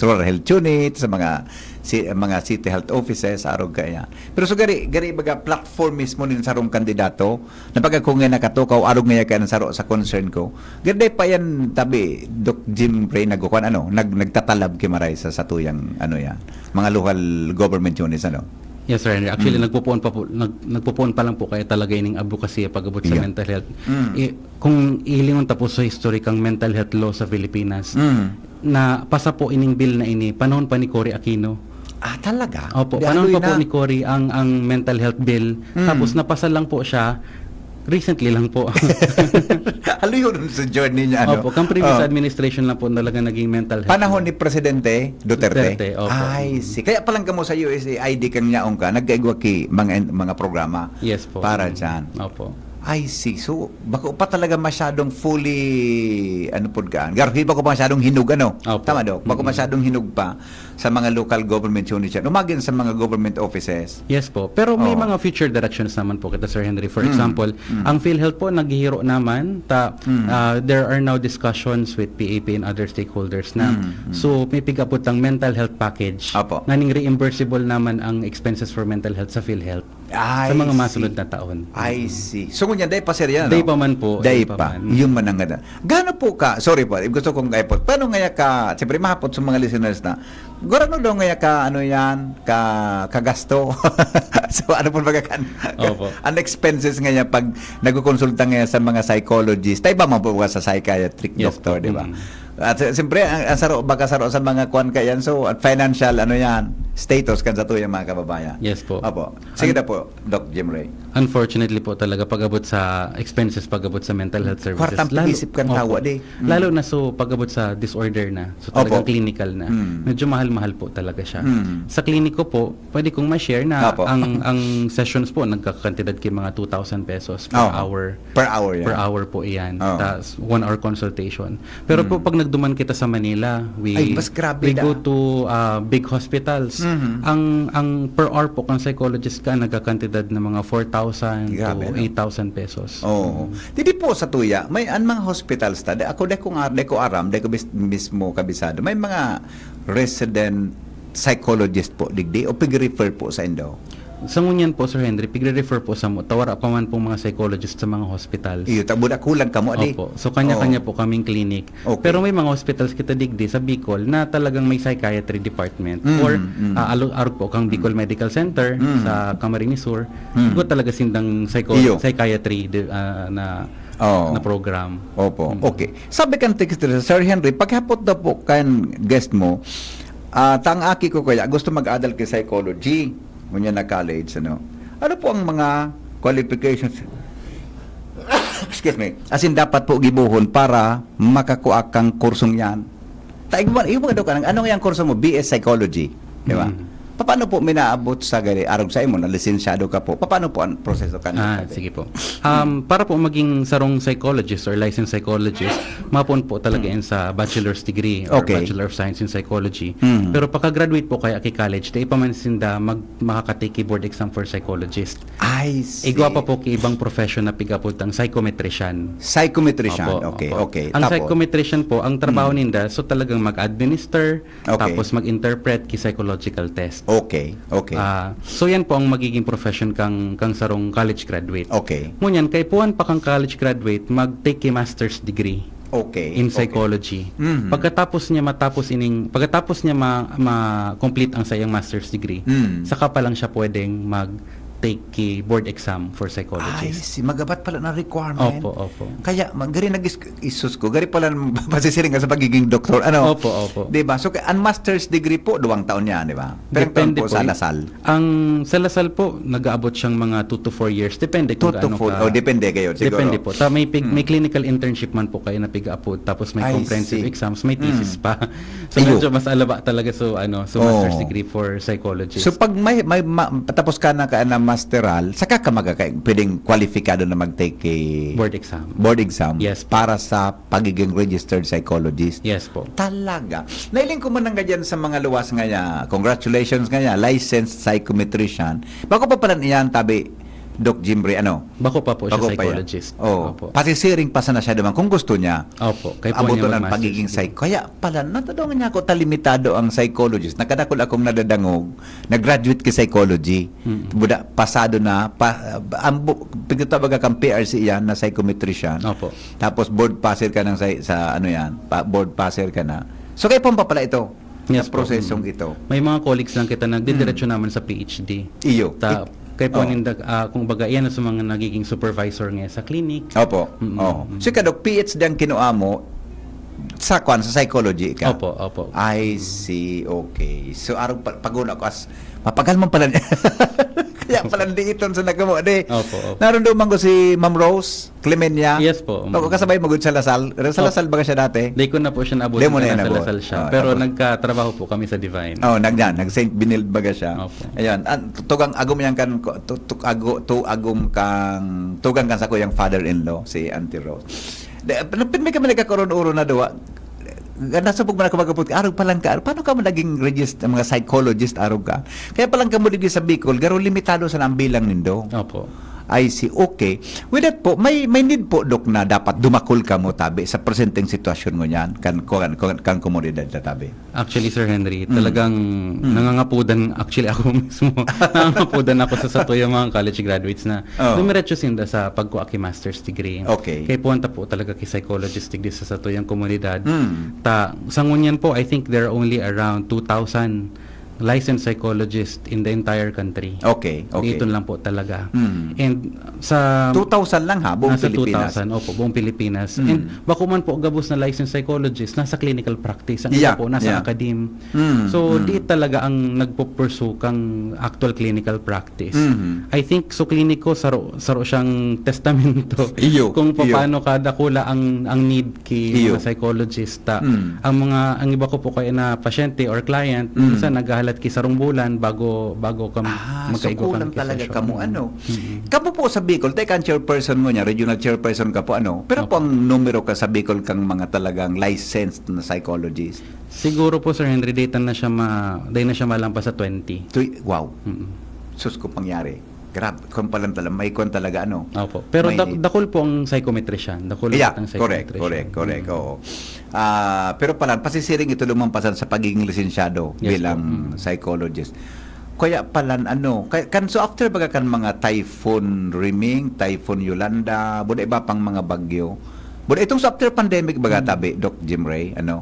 rural health unit, sa mga si-, mga city health offices, arog kaya. Pero so, gari, gari, baga, platform mismo nin sarong kandidato, na pag ako nga nakatukaw, arog nga yan kaya saro sa concern ko. Gari, pa yan, tabi, Doc Jim Ray, nagkukuan, ano, nag-, nagtatalab ki maray sa satuyang, ano yan, mga local government units, ano? Yes, sir. Actually, Mm. nagpupuon pa po, nag-, nagpupuon pa lang po kaya talaga ining advocacy pag-abot sa Yeah. mental health. Mm. Eh, kung ihilingon ta po sa history kang mental health law sa Pilipinas, Mm. na pasa po ining bill na ini, panahon pa ni Cory Aquino. Ah, talaga? Opo, Di, panahon aloy pa po na. ni Cory ang, ang mental health bill. Mm. Tapos napasa lang po siya, recently lang po. Aloy yun sa journey niya, ano? Opo, kang previous Oh. administration lang po talaga naging mental health Panahon law. ni Presidente Duterte? Duterte, opo. I see. Kaya palang kamo sa U S A I D kang yaong ka, nagkaigwa ki mga, mga programa Yes po. para Mm. dyan. Opo. I see. So, bako pa talaga masyadong fully, ano pod ka, garhi bako pa masyadong hinog, ano? Opo. Tama, Doc? Bako Mm. masyadong hinog pa sa mga local government units yan. Umagin sa mga government offices. Yes po. Pero may Oo. mga future directions naman po kita, Sir Henry. For Mm. example, Mm. ang PhilHealth po, naghihiro naman. Ta, Mm. ah, there are now discussions with P A P and other stakeholders na. Mm. Mm. So, may pick-up po tang mental health package. Apo. Nganing reimbursable naman ang expenses for mental health sa PhilHealth. I Sa mga see. masunod na taon. I Mm. see. So, ngunyan, dai pa, sir, yan, Dai ano? pa man po, Dai dai pa pa. man. Yun man ang ganda. Gaano po ka, sorry po, gusto kong kaipot. Paano ngaya ka, siyempre, mahapot sa mga listeners na, gurano daw ngaya ka, ano yan, ka, kagasto? So, ano po baga kan, Opo. ang expenses ngaya pag nagkukonsulta ngaya sa mga psychologist, tayo ba man po ka sa psychiatric Yes doctor, po. di ba? Mm. At, uh, siyempre, ang, ang saro, baka saro sa mga kwan ka yan, so, at financial, ano yan, status kan sa tuyang mga kababayan. Yes po. Opo. Sige An- na po, Doc Jim Ray. Unfortunately po talaga, pag-abot sa expenses, pag-abot sa mental health services, Kwartang lalo, pag-isip kan opo. tawa, di. Mm. Lalo na so, pag-abot sa disorder na, so Opo. talagang clinical na, Mm. medyo mahal-mahal po talaga siya. Mm. Sa kliniko po, pwede kong ma-share na Opo. ang, ang sessions po, nagkakantidad kay mga two thousand pesos per Oo. hour. Per hour yan. Per hour po iyan. Oo. Tas one hour consultation. Pero po, Mm. pag nagduman kita sa Manila, we, Ay, mas grabe we da. go to, ah, big hospitals. Mhm. Ang, ang per hour po kang psychologist ka, nagkakantidad ng mga four thousand Grabe, to no? eight thousand pesos. Oo. Mm. Didi po sa tuya, may an mga hospitals ta, di, ako, di ko nga, di ko aram, di ko bis-, mismo kabisado. May mga resident psychologist po digdi o pig-refer po sa indo? Sa ngunyan po, Sir Henry, pigre-refer po samo ta wara pa man pong mga psychologist sa mga hospitals. Iyo, ta-, buda kulang kamo, adi? Opo. So, kanya-kanya po kaming clinic. Okay. Pero may mga hospitals kita digdi sa Bicol na talagang may psychiatry department. Mm, Or, mm. ah, alo-, arog po kang Bicol Medical Center Mm. sa Camarines Sur. Mm. Igo talaga sindang psycho- Iyo. psychiatry di- ah, na, Oo. na program. Opo. Mm. Okay. Sabi kan text, Sir Henry, paghapot na po kan guest mo, ah, tang aki ko kaya gusto mag-adal ki psychology. Ngunyan na college, ano? Ano po ang mga qualifications? Excuse me. As in, dapat po gibohon para makakua kang kursong yan. Ta-, iwan, iwan daw ka ng, ano yung kurso mo? B S Psychology. Di ba? Mm. Paano po minaabot sa gali? Arog sa imo, na lisensyado ka po. Paano po ang proseso ka? Ah, sige po. Um, para po maging sarong psychologist or licensed psychologist, mapon po talaga yan sa bachelor's degree or Okay. Bachelor of Science in Psychology. Mm. Pero pagka-graduate po kaya ki college, ta ipaman sinda mag makakatake ki board exam for psychologist. I see. Igwa pa po ki ibang profession na pig-apod tang psychometrician. Psychometrician. Opo, Okay, opo. okay. Ang Tapos? Psychometrician po, ang trabaho ninda, so talagang mag-administer, Okay. tapos mag-interpret ki psychological test. Okay, okay. Ah, so yan po ang magiging profession kang kang sarong college graduate. Okay. Ngunyan, kaipuhan pa kang college graduate, mag-take ki master's degree Okay. in Okay. psychology. Mhm. Pagkatapos niya matapos ining, pagkatapos niya ma, ma-complete ang sayang master's degree, Mm. saka pa lang siya pwedeng mag-take ki board exam for Ay, psychologist. si magabat pala na requirement. Opo, opo. Kaya, gari nag isus ko, gari pala pasisiring ka sa pagiging doktor. Ano? Opo, opo. Di ba? So, ang master's degree po, duwang taon yan, di ba? Pero Depende taon po po. Sa Lasal. Ang sa Lasal po, nag-aabot siyang mga two to four years. Depende kung Two to gaano four. ka. Oh, depende kayo, siguro. Depende po. Ta, may, pig- may clinical internship man po kayo na pig-apod. Tapos may I comprehensive see. exams, may thesis pa. So, Iyo. Medyo mas alaba talaga so, ano, so Oh. master's degree for psychologist. So, pag may, may ma, patapos ka na ka na masteral, saka ka magkaka, pwedeng kwalipikado na mag-take kay Board exam. Board exam Yes po. Para sa pagiging registered psychologist. Yes po. Talaga. Nailing ko man nga dyan sa mga luwas nga niya. Congratulations nga niya. Licensed psychometrician. Bako pa pala niyan, tabi, Doc Jimry, ano? Bako pa po siya Bako pa yan. Psychologist. Oh, Opo. Pasisiring pa sana siya naman kung gusto niya. Opo. Kaya po niya Abuto ng mag-master's pagiging degree. psych. Kaya pala, natadong niya ako, ta limitado ang psychologist. Nagkadakol akong nadadangog, nag-graduate ki psychology. Mm. Buda, pasado na, pa, ang bu, pagkatabaga kang P R C yan, na psychometrician. Opo. Tapos board passer ka ng sa, sa ano yan, pa, board passer ka na. So, kaya pong pa pala ito, Yes na po. prosesong Mm. ito. May mga colleagues lang kita nagdidiretso naman sa P H D. Iyo. Ta, It- kaya po oh. ninda, ah, kung baga, yan ang sa mga nagiging supervisor ngayon sa clinic. Opo. Mm, Oh. mm. So, ikaw, Doc, P H D ang kinuha mo sa kwan, sa psychology ka? Opo, opo. I see. Okay. So, arog pa, paguna ko as, mapagal man pala niya. Kaya pala diiton sa nagkamo. Di, Opo, opo. Narunduman ko si Ma'am Rose Clemenia. Yes po, ma'am. Pag kasabay mo gud sa Lasal. Sa Opo. Lasal ba siya dati? Di ko na po siya naabutan Di mo na na yan nasa naabutan. Lasal siya. Ah, Pero tapos? Nagkatrabaho po kami sa Divine. Oh, nagdan, nag Saint Benilde baga siya. Opo. Ayan, an, tugang agom yan kan tu, tu, ago, tu agom kang tugang kan sa kuyang father-in-law, si Auntie Rose. De, pinmi kami nagkakaron-uro na duwa. Nasabog man ako magkapot, arog pa lang ka. Paano ka man naging regist-, mga psychologist, arog ka? Kaya pa lang kamo digdi sa Bicol, garo limitado sa nang bilang nindo. Opo. I see. Okay. With that po, may, may need po, Doc, na dapat dumakol kamo tabi sa presenteng sitwasyon ngunyan kan, kan, kan, kan komunidad na tabi. Actually, Sir Henry, Mm. talagang nangangapudan, actually ako mismo, nangangapudan ako sa satuyang mga college graduates na Oh. dumiretso sinda sa pagkuha ki master's degree. Okay. Kaya puwanta po talaga ki psychologist digdi sa satuyang komunidad. Mm. Ta, sa ngunyan po, I think there are only around two thousand licensed psychologists in the entire country. Okay, okay. Dito lang po talaga. Mm. And sa Two thousand lang ha, buong nasa Pilipinas. two thousand, opo, buong Pilipinas. Mm. And bako man po gabos na licensed psychologist, nasa clinical practice. Ang Yeah, iba po, nasa yeah. academe. Mm, So, mm. di talaga ang nagpo-pursue kang actual clinical practice. Mhm. I think, so kliniko, saro, saro siyang testamento Iyo, kung iyo. paano kadakula ang, ang need ki Iyo. mga psychologist. Ta, Mm. ang mga, ang iba ko po kaya na pasyente or client, Mm. minsan naghahalat ki sarong bulan bago, bago ka Ah, so magkaigo ka kulang ng talaga session. kamo, ano? Mm-hmm. Kamo po sa Bicol, tayo kang chairperson mo niya, regional chairperson ka po, ano? Pero Opo. Pang numero ka sa Bicol kang mga talagang licensed na psychologist. Siguro po, Sir Henry, data na siya ma, dahil na siya malampas sa twenty. Tuy, wow. Mm. Sus ko pangyari. Grab, kung palang talaga, may kwan talaga, ano? Opo. Pero May dak- need. Dakul po ang psychometrician. Dakul Yeah, ang correct, psychometrician. correct, correct. Mm. Oo. Ah, pero pala, pasisiring ito lumampasan sa pagiging lisensyado Yes bilang po. Mm. psychologist. Kaya palan ano, kay kan so after baga kan mga Typhoon Riming, Typhoon Yolanda, buda iba pang mga bagyo. Buda itong so after pandemic baga Hmm. tabi, Doc Jim Ray, ano,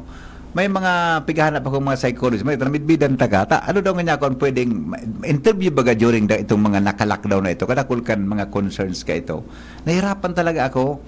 may mga pighahanap akong mga psychologist, may midbidan taga, ta, ano daw nga niya kung pwedeng ma-, interview baga during the, itong mga naka-lockdown na ito, kadakul kan mga concerns ka ito. Nahirapan talaga ako.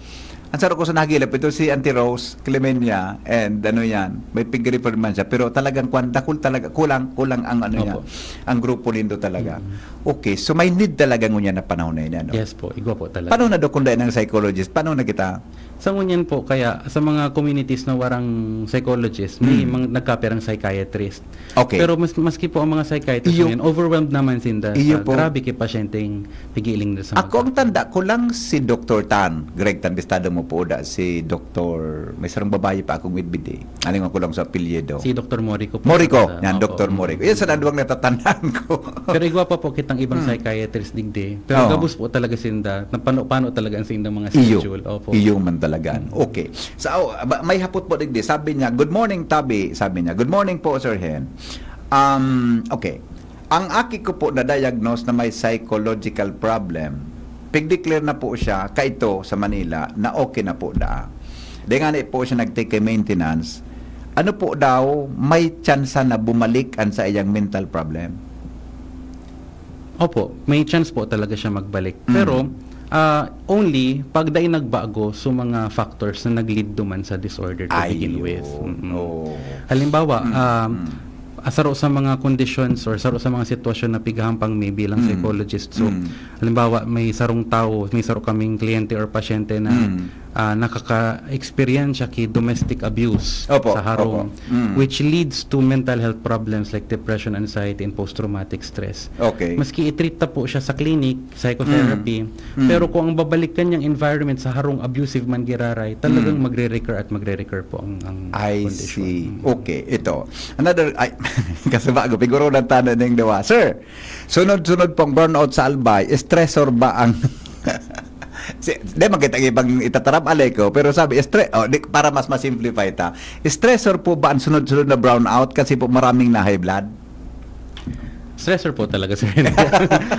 Ang sarap ko sa nagilap, ito si Auntie Rose Clemenia, and ano yan, may pig-refer man siya, pero talagang kwan, dakul talaga, kulang, kulang ang ano niya, Opo. ang grupo nindo talaga. Mm. Okay, so may need talaga ngunyan na panahon na yun, ano? Yes po, igwa po talaga. Paano na do kung dahil ng psychologist? Paano na kita? Sa ngunyan po, kaya sa mga communities na warang psychologist, may Hmm. mga nagkapirang psychiatrist. Okay. Pero mas-, maski po ang mga psychiatrist Iyo. ngayon, overwhelmed naman sinda Iyo sa po. grabe kay pasyenteng nagiiling na sa Ako, ang mga tanda ko lang si Doktor Tan, Greg Tan, bistado mo po da, si Doktor, may sarong babae pa akong midbidi. Aling ko lang sa apelyido. Si Doktor Morico po. Morico, Sa yan, opo. Doktor Morico. Yan sa naduwang natatandaan ko. Pero igwa pa po kitang ibang Hmm. psychiatrist digdi. Pero Oo. gabos po talaga sinda. Napano-pano talaga ang sindang mga Iyo. schedule. Opo. Iyo man talaga. Okay. So, oh, ba-, may hapot po digdi. Sabi niya, "Good morning, Tabi." Sabi niya, "Good morning po, Sir Hen." Um, okay. Ang aki ko po na-diagnose na may psychological problem, pig-declare na po siya kaito sa Manila na okay na po daa. Di nga na po siya nagtake maintenance. Ano po daw, may tsansa na bumalik ang sa iyang mental problem? Opo, may chance po talaga siya magbalik. Mm. Pero, ah, only pag dai nagbago sa mga factors na nag-lead duman sa disorder to begin Ayun. with. Mm. Oo. Halimbawa, Mm, um, mm. ah, saro sa mga conditions or saro sa mga sitwasyon na pighahampang mi bilang Mm. psychologist. So, Mm. halimbawa, may sarong tawo, may saro kaming kliyente or pasyente na, Mm. ah, nakaka-experience siya ki domestic abuse Opo, sa harong, opo. Mm. which leads to mental health problems like depression, anxiety, and post-traumatic stress. Okay. Maski i-treat ta po siya sa clinic, psychotherapy, Mm. Mm. pero kung ang babalikan niyang environment sa harong abusive man giraray, talagang Mm. magre-recur at magre-recur po ang, ang I kondisyon. see. Mm. Okay, ito. Another, ay, kasi bago, piguro ng tanong ning duwa. Sir, sunod-sunod pong brownout sa Albay, stressor ba ang Si, di, magkita ibang itatarab alay ko, pero sabi, stre-, oh, di, para mas ma-simplify ta, stressor po ba ang sunod-sunod na brownout kasi po maraming na high blood? Stressor po talaga, sir.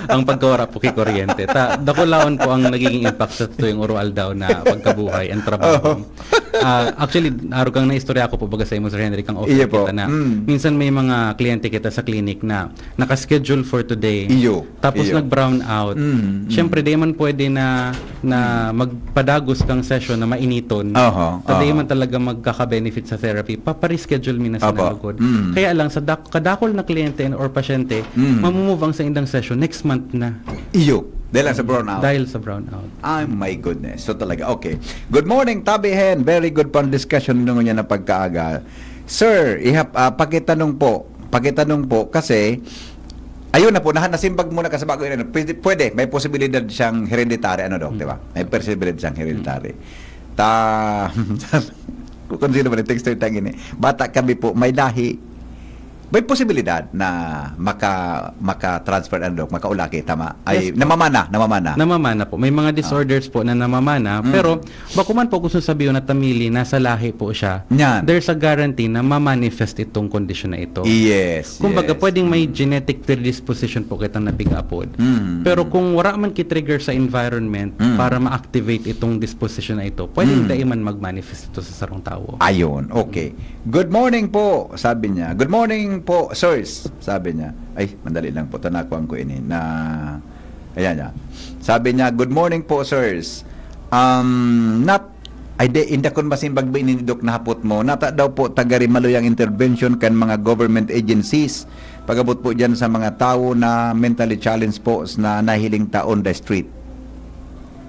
Ang pagkawara po kay kuryente. Ta, dakulaon po ang nagiging impact sa tuyong uro-aldaw na pagkabuhay, ang trabaho. Oo. Ah, actually, arog kang naistorya ko po baga sa imo, Sir Henry, kang off Iyo air po. kita na Mm. minsan may mga kliyente kita sa clinic na naka-schedule for today. Iyo. Tapos Iyo. nag-brown out. Mm, mm. Siyempre, di man pwede na, na Mm. magpadagos kang session na mainiton. Oho, Ta di oho. man talaga magkaka-benefit sa therapy. Papa-reschedule mi na sa Opo. nalugod. Mm. Kaya lang, sa dak-, kadakol na kliyente or pasyente, Mm. mamumove ang sa indang session next month na. Iyo. Dahil lang sa brown out. Dahil sa brown out. Ay, my goodness. So talaga, okay. Good morning, Tabi Hen. Very good pang discussion nung niya na pagkaaga. Sir, ihap, ah, pakitanong po. Pakitanong po kasi, ayun na po, naha-, nasimbag muna ka sa bago yun. Pwede, pwede, may posibilidad siyang hereditary, ano, Doc, Mm. di ba? May posibilidad siyang hereditary. Ta-, kung sino man yung texter tangin eh. Bata kami po, may lahi. May posibilidad na maka-, maka-transfer, ano, Doc, makaulaki, tama? Ay, Yes po. namamana, namamana. Namamana po. May mga Ah. disorders po na namamana, Mm. pero bako man po gusto sabihin na tamili, nasa lahi po siya. Yan. There's a guarantee na ma-manifest itong kondisyon na ito. Yes, Kumbaga, yes. pwedeng may Mm. genetic predisposition po kitang napig-apod. Mm, Pero mm. kung wala man ki-trigger sa environment Mm. para ma-activate itong disposition na ito, pwedeng Mm. dai man mag-manifest ito sa sarong tawo. Ayun, okay. "Good morning po," sabi niya. "Good morning po, sirs," sabi niya. Ay, mandali lang po. Tanakuan ko ini na, ayan niya. Sabi niya, "Good morning po, sirs. Um, nat-, ay, di, inda kun masimbag ba ini ni Doc na hapot mo? Nata daw po taga Rimaluya ang intervention kan mga government agencies. Pag-abot po dyan sa mga tawo na mentally challenged po na nahiling ta on the street."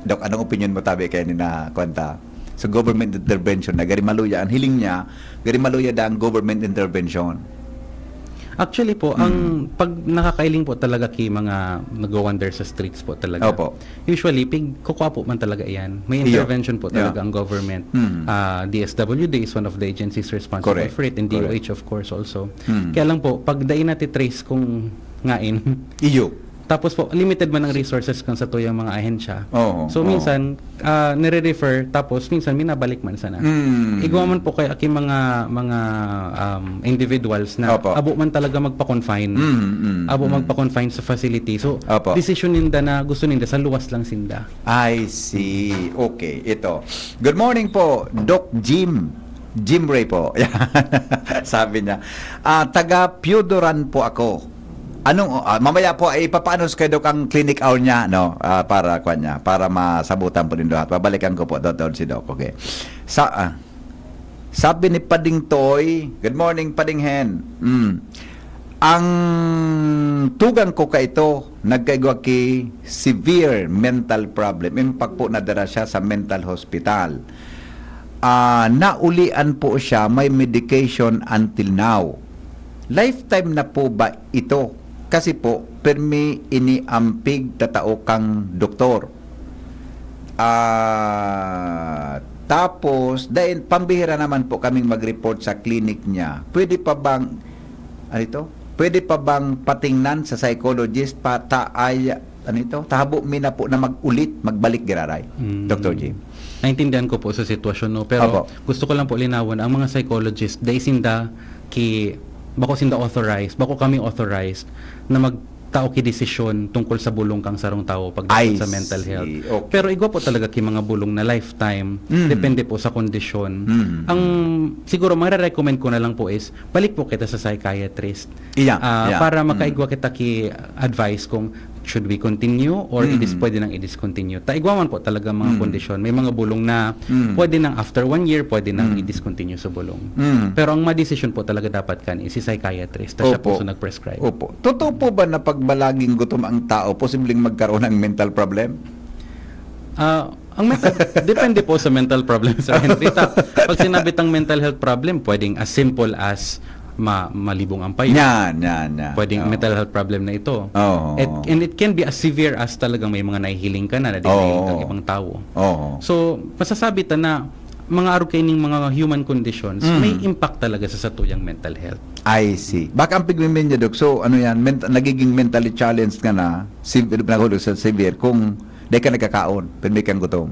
Doc, anong opinion mo tabi kaya ni na kwenta? So, government intervention na gari maluya. Ang hiling niya, gari maluya da ang government intervention. Actually po, Mm. ang pag nakakailing po talaga ki mga nagwa-wander sa streets po talaga. Opo. Usually, pig-, kukuha po man talaga iyan. May Iyo. intervention po Iyo. talaga ang government. Mm. Ah, D S W D is one of the agencies responsible Correct. for it, and Correct. D O H, of course, also. Mm. Kaya lang po, pag dai nati-trace kung ngain, Iyo. Tapos po, limited man ang resources kan satuyang mga ahensya. Oo, So, oo. minsan, ah, nire-refer, tapos minsan minabalik man sana. Mm. Igwa man po kaya ki mga, mga, um, individuals na Opo. abo man talaga magpa-confine. Mm, mm, Abo mm. magpa-confine sa facility. So, Opo. desisyon ninda na gusto ninda sa luwas lang sinda. I see. Okay, ito. Good morning po, Doc Jim. Jim Ray po. Sabi niya, "Ah, taga Piodoran po ako. Anong, ah, mamaya po, ay ipapaano sa Doc ang clinic hour niya, no? Ah, para, kwan niya, para masabutan po nindo. At babalikan ko po, doon si Doc. Okay. Sa, ah, sabi ni Pading Toy, good morning, Pading Hen. Mm. Ang tugang ko kaito, nagkaigwa ki severe mental problem. Impact po nadara siya sa mental hospital. Ah, naulian po siya, may medication until now. Lifetime na po ba ito? Kasi po, permi ini ang pigtatao kang doktor. Ah, tapos, dahil pambihira naman po kaming mag-report sa clinic niya. Pwede pa bang, ano ito? Pwede pa bang patingnan sa psychologist pa ta ay, ano ito? Tahabo mi na po na mag-ulit, magbalik giraray. Mm. Doctor Jim. Naintindihan ko po sa sitwasyon, no? Pero Opo. gusto ko lang po linawon, ang mga psychologist, dai sinda ki, bako sinda authorized, bako kami authorized na magtao ki desisyon tungkol sa bulong kang sarong tawo pagdating I sa mental see. health. Okay. Pero igwa po talaga ki mga bulong na lifetime, Mhm. depende po sa kondisyon. Mhm. Ang siguro mare-recommend ko na lang po is balik po kita sa psychiatrist. Iya, Ah, iya. para Mm. makaigwa kita ki advice kung should we continue or Mhm. i-dis-, pwede nang i-discontinue. Ta igwa man po talaga mga Mhm. kondisyon. May mga bulong na Mhm. pwede nang after one year, pwede nang Mhm. i-discontinue sa bulong. Mhm. Pero ang madesisyon po talaga dapat kan is si psychiatrist. Ta siya po Opo. sa nag-prescribe. Opo. Totoo po ba na pag malaging gutom ang tao, posibleng magkaroon ng mental problem? Ah, ang mental, depende po sa mental problem, Sir Henry. Ta, pag sinabi tang mental health problem, pwedeng as simple as ma-, malibong ang payo. Yan, yan, yan. Pwedeng Oo. mental health problem na ito. Oo. It, and it can be as severe as talagang may mga nahihiling ka na, na di Oo. nahihiling ng ibang tao. Oo. So, masasabi ta na mga arog kaining mga human conditions, Mm. may impact talaga sa satuyang mental health. I see. Baka ang pigmiminya, Dok. So, ano yan? Ment- nagiging mentally challenged ka na, sev- nahulog sa severe, kung di ka nagkakaon, pero may kang gutom.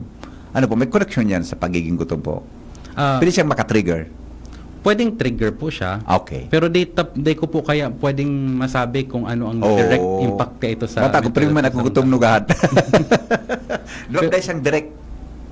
Ano po, may connection yan sa pagiging gutom po? Ah, Pwede siyang makatrigger. Pwedeng trigger po siya. Okay. Pero di, tap, di ko po kaya pwedeng masabi kung ano ang Oo. direct impact ka ito sa Bata ko, mental pero man health ako ng gutom tao. nugahan. Doon dahil siyang direct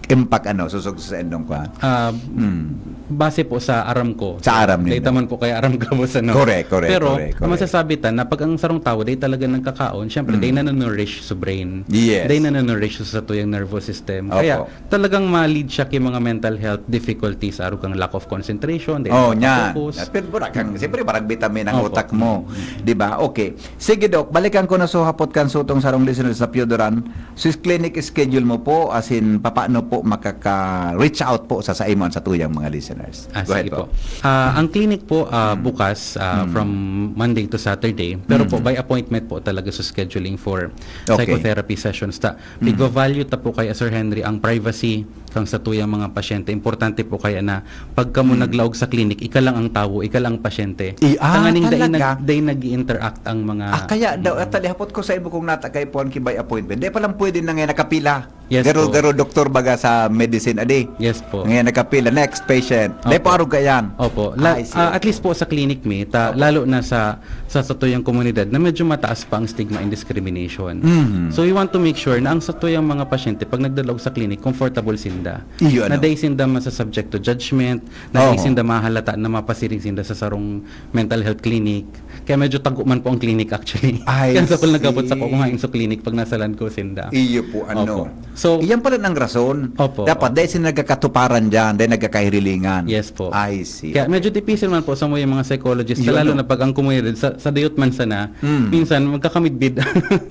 impact, ano, susog sa endong ko, ha? Ah, Hmm. base po sa aram ko. Sa aram Dahil ninyo. taman po kaya aram ka po sa, no? Correct, correct, Pero, correct, ang correct. masasabi ta na pag ang sarong tawo, di talaga nagkakaon, syempre, Mm. di nananourish sa brain. Yes. Di nananourish sa tuyang nervous system. Opo. Kaya, talagang ma-lead siya ki mga mental health difficulties, arog kang lack of concentration, di Oh, niyan. nakafocus. Pero, pero kang, siyempre, parang vitamin ang Opo. utak mo. Di ba? Okay. Sige, Doc, balikan ko na so hapot kan sutong sarong listeners sa Piodoran. So, is clinic schedule mo po, as in, papaano po makaka-reach out po sa, sa imo sa tuyang mga listeners? Ah, Go ahead sige po. po. Ah, ang clinic po, ah, Mm. bukas, ah, Mm. from Monday to Saturday. Pero po, Mm. by appointment po talaga sa scheduling for Okay. psychotherapy sessions. Ta, Mm. pigva-value ta po kaya, Sir Henry, ang privacy kang satuyang mga pasyente. Importante po kaya na pag kamo Mm. naglaog sa clinic, ika lang ang tawo, ika lang ang pasyente. I-, ah, Tanganing dai talaga? nag-, dai nag-interact ang mga Ah, kaya daw, Mm. at talihapot ko sa imo kung nata kay puan ki by appointment. Di pa lang pwede na ngayon nakapila. Yes Garo, po. garo doktor baga sa medicine, adi. Yes po. Ngayon nakapila, next patient. Di Opo. pa arog yan. Opo. La- I see. Ah, at least po sa clinic mi, ta, Opo. lalo na sa sa satuyang komunidad na medyo mataas pa ang stigma and discrimination. Mhm. So we want to make sure na ang satuyang mga pasyente, pag nagdalaog sa clinic, comfortable sinda. Iyo, Na ano? dai sinda masasubject to judgment, na dai Oho. sinda mahalata na mapasiring sinda sa sarong mental health clinic. Kaya medyo tago man po ang clinic actually. I Kaya sa kung nagabot sa see. kukuhain sa clinic pag nasa land ko sinda. Iyo po, ano. Opo. So, Iyan pala ang rason. Opo, Dapat opo. dahil sila nagkakatuparan dyan, dahil nagkakahirilingan. Yes po. I see. Kaya medyo difícil man po sa mga, mga psychologist, Yun, lalo no? na pag ang komunidad sa, sa dayot man sana, Mm. minsan magkakamidbid.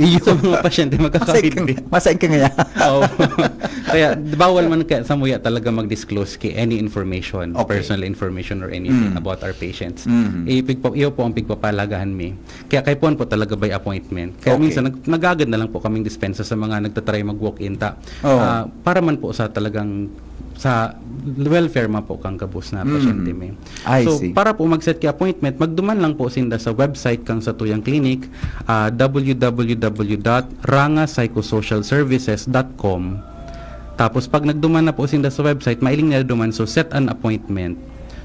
Iyo. Sa mga pasyente, Masain ka, magkakamidbid. masain ka ngayon. Oo. Kaya bawal man kaya sa muya talaga mag-disclose ki any information, Okay. personal information or anything Mm. about our patients. Mm. Ipigpa-, iyo po ang pigpapalagahan mi. Kaya kay puan po talaga by appointment. Kaya Okay. minsan nag-, nagagad na lang po kaming dispensa sa mga nagtatry mag-walk-in ta. Oo. Ah, para man po sa talagang sa welfare man po kang gabos na Mm. pasyente mi. I So, see. para po mag-set ki appointment, magduman lang po sinda sa website kang satuyang clinic, ah, www.rangapsychosocialservices.com. Tapos, pag nagduman na po sinda sa website, mailing nila duman, so set an appointment.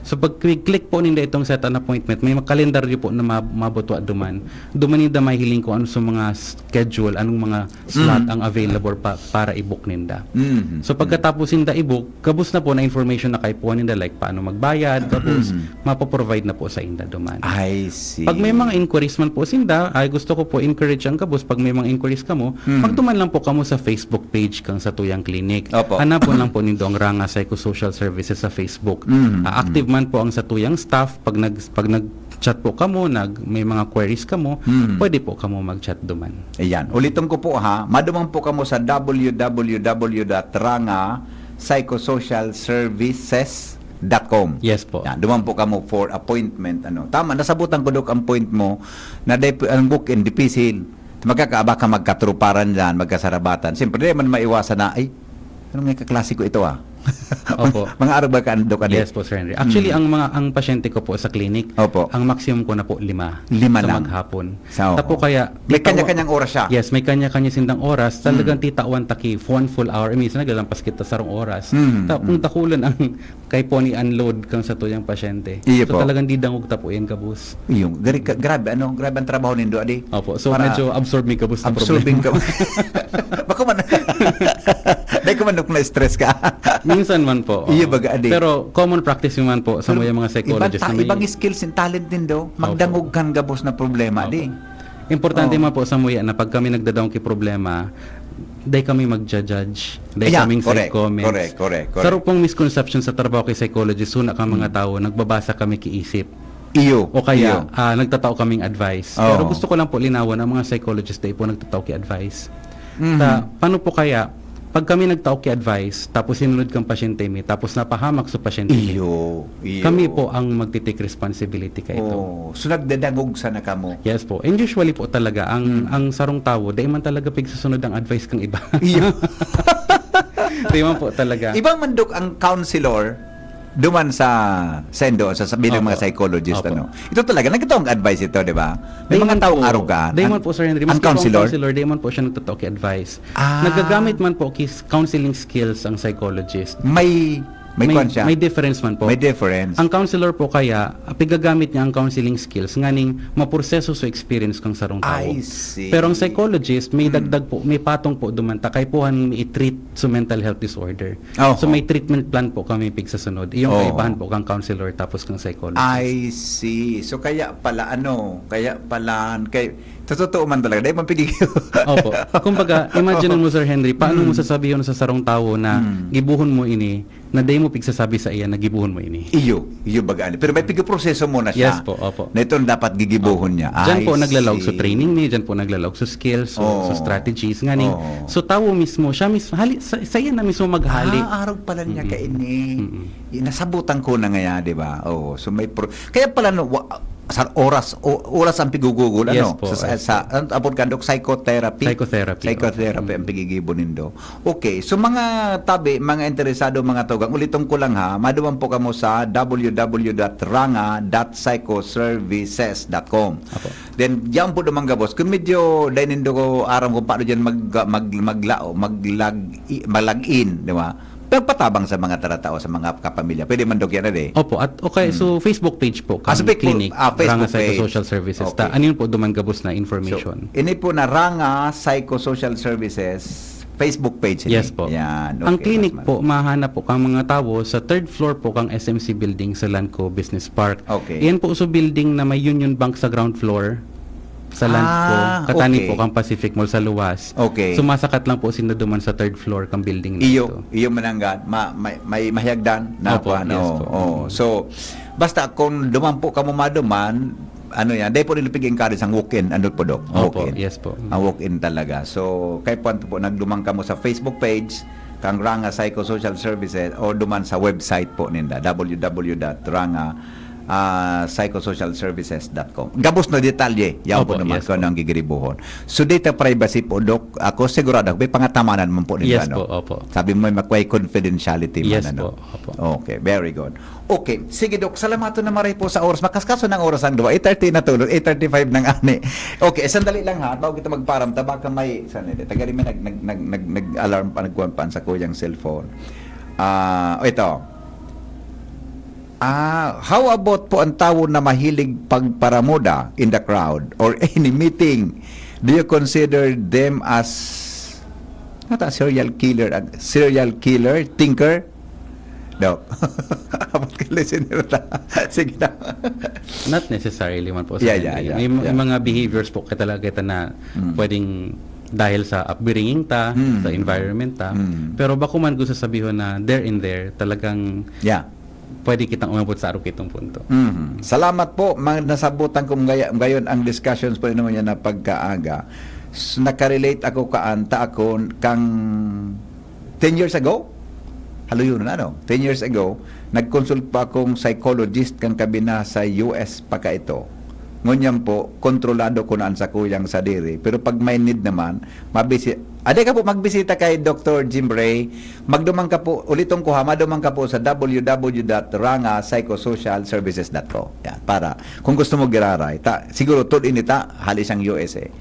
So, pag click po ninda itong set an appointment, may mga kalendaryo po na ma- mabutwa duman. Duman ninda mahiling kung ano sa mga schedule, anong mga slot Mm. ang available pa, para i-book ninda. Mhm. So, pagkatapos ninda i-book, gabos na po na information na kaipuhan ninda, like paano magbayad, gabos, Mhm. mapoprovide na po sa inda duman. I see. Pag may mga inquiries man po sinda, ay gusto ko po encourage ang gabos, pag may mga inquiries kamo, Mhm. magduman lang po kamo sa Facebook page kang satuyang clinic. Opo. Hanapon lang po nindo ang Ranga Psychosocial Services sa Facebook. Mhm. Ah, active man po ang satuyang staff. Pag nag pag nag-chat po kamo, nag may mga queries kamo, Mhm. pwede po kamo mag-chat duman. Ayan. Ulitin ko po ha, maduman po kamo sa www.rangapsychosocialservices.com. Yes po. Yan, duman po kamo for appointment. Ano. Tama, nasabutan ko, Dok, ang point mo na dep- ang book-in, dipisil. Magkakaaba ka, magkatruparan dyan, magkasarabatan. Siyempre, di man maiwasan na, "Ay, ano nga kaklase ko ito ah?" Opo. Mga arog ba ka, Dok, adi? Yes po, Sir Henry. Actually, Mm. ang mga ang pasyente ko po sa clinic, Opo. ang maximum ko na po lima Lima sa lang. maghapon. Sa opo. Tapo kaya, May titawa- kanya-kanyang oras siya. Yes, may kanya-kanya sindang oras. Talagang Mm. titawan ta ki one full hour. Eh, minsan naglalampas kita sarong oras. Mm, Ta, kung mm. dakulan ang kay po ni unload kang satuyang pasyente. Iyo So, po. talagang didangog ta po yan, gabos. Yung, gari, ka- grabe, ano, grabe ang trabaho nindo, adi. Opo. So, Para medyo absorbing gabos na Absorbing problema. ka. Bako man, dahil ko man, Dok, na-stress ka. Minsan man po. Oo. Iyo, baga, adi. Pero common practice yun man po sa Pero mga, mga psychologist ibang, na may... ibang skills and talent din, do. Magdangog Opo. Kan gabos na problema, Opo. di. Importante Oo. man po sa muya na pag kami nagdadangog ki problema, dai kami magja-judge, dai Ayan, kaming correct, side comments. correct, correct, correct. Saro pong misconception sa trabaho ki psychologist, suna ka mga Hmm. tao, nagbabasa kami ki isip. Iyo, O kaya, iyo. ah, nagtatao kaming advice. Oo. Pero gusto ko lang po linawan, ang mga psychologist, dai po nagtatao ki advice. Mhm. Ta, paano po kaya, pag kami nagtao ki advice, tapos sinunod kang pasyente mi, tapos napahamak sa pasyente mi, Iyo, iyo. kami po ang magtitake responsibility kaito. Oh, so nagdadangog sana kamo. Yes po. And usually po talaga, ang Mm. ang sarong tawo, dai man talaga pigsusunod ang advice kang iba. Iyo. Di man po talaga. Iba man, Dok, ang counselor, duman sa sendo, sa, sa bilang Opo. Mga psychologist, Opo. Ano. Ito talaga, nagkataong advice ito, di ba? May Di mga man taong po. arogan. Di Ang, man po, Sir Henry. ang Maski po ang counselor? counselor, di man po siya nagtatoki advice. Ah. Nagagamit man po kis counseling skills ang psychologist. May, may, kwan siya. May difference man po. May difference. Ang counselor po kaya, pigagamit niya ang counseling skills nganing maproseso sa experience kang sarong tawo. I see. Pero ang psychologist, may Hmm. dagdag po, may patong po duman ta, kaipuhan mi i-treat sa mental health disorder. Oho. So may treatment plan po kami pigsasunod. Iyong Oo. kaibahan po kang counselor tapos kang psychologist. I see. So kaya pala ano, kaya pala kay sa totoo man talaga, dahil man pigigil. Opo. Kumbaga, imagine mo, Sir Henry, paano mo Mm. sasabihin sa sarong tawo na Mm. gibuhon mo ini, na dai mo pigsasabi sa iya na gibuhon mo ini? Iyo, iyo baga ani. Pero may pigaproseso mo na siya. Yes po, opo. Na ito ang dapat gigibuhon niya. Diyan po I naglalaog sa see. training ni, diyan po naglalaog sa skills, sa, Oo. sa strategies, ngani. Oo. So, tawo mismo, siya mismo, hali, sa, sa iya na mismo maghali. Ah, arog pala niya Mm-mm. kaini. Mm-mm. Nasabutan ko na ngaya, di ba? Oo. So, may pro-, kaya pala, no, wa-, sa oras, o, oras ang pigugugol, Yes ano? po, Sa, sa, yes sa, ano, abot ka, Dok, psychotherapy? Psychotherapy, Psychotherapy opo. Ang pigigibo nindo. Okay. So, mga tabi, mga interesado, mga tugang, uliton ko lang ha, maduman po kamo sa www.ranga.psychoservices.com. Apo. Then, diyan po naman gabos. Kung medyo, dahil nindo ko aram kung paano dyan mag, mag, maglao, maglag, i- malag-in, di ba? Pagpatabang sa mga taratao, sa mga kapamilya. Pwede man, Dok, yan, eh. Opo, at okay, Mm. so Facebook page po, Ah, so kang Facebook, clinic, ah, Facebook Ranga page. Psychosocial Services. Okay. Ta, ano yun po duman gabos na So, information? ini po na Ranga Psychosocial Services Facebook page. Ini. Yes po. Yan. Ang Okay, clinic mas po, mahanap po kang mga tawo sa third floor po kang S M C building sa Lanco Business Park. Okay. Yan po sa building na may Union Bank sa ground floor sa Lanco. Ah, Katani okay. Po kang Pacific Mall sa luwas. Okay. Sumasakat lang po sinda duman sa third floor kang building na Iyo, ito. iyo mananggad, ma, may, may mahiyagdan na Opo, kuwan, yes oo, po. oo. So, basta kung duman po kamo maduman, ano yan, dahil po nila pig-encourage ang walk-in, ano po, Dok? Opo, Walk-in. Yes po. Ang walk-in talaga. So, kay po, po, nagduman kamo sa Facebook page, kang Ranga Psychosocial Services, o duman sa website po ninda, www.ranga ah, psychosocial services dot com. Gabos na detalye, yaon po Opo, naman yes kung po. ano ang gigiribuhon. So, data privacy po, Doc, ako sigurado, may pangatamanan man po ninyo, Yes ano? po, opo. Sabi mo, may makway confidentiality man, Yes ano? po, opo. Okay, very good. Okay, sige, Doc, salamaton na maray po sa oras. Makaskaso ng oras ang duwa. Eight thirty na tulog, eight thirty-five ng ani. Okay, sandali lang ha, bago kita magparamta, baka may, saan ito? Taga rin may nag, nag, nag, nag, nag-alarm pa, nagkuhan pa sa kuyang cellphone. Ah, ito. Ah, how about po ang tawo na mahilig pagparamoda in the crowd or any meeting? Do you consider them as, nata, serial killer, ag-, serial killer, thinker? Doc. Abot ka, listener ta. Sige na. Not necessarily man po, Yeah, Sir yeah, Henry. yeah, May, may yeah. mga behaviors po ka talaga kita na Mm. pwedeng dahil sa upbringing ta, Mm. sa environment ta. Mm. Pero bako man gusto sabihon na there and there, talagang Yeah. pwede kitang umabot sa arog kitong punto. Mhm. Salamat po. Mga nasabutan ko gaya-, ngayon ang discussions po naman yan na pagkaaga. S-, nakarelate ako kaan ta ako kang ten years ago. Haluyon na, ano? Ten years ago, nag-consult pa akong psychologist kang kabina sa U S pa ka ito. Ngunyan po, kontrolado ko na ang sakuyang sadiri. Pero pag may need naman, mabisi-, ade ka po magbisita kay Doctor Jim Ray, magduman ka po, uliton ko ha, maduman ka po sa w w w dot ranga psychosocial services dot co. Yan, para kung gusto mo giraray, ta, siguro tul ini ta, hali siyang U S eh.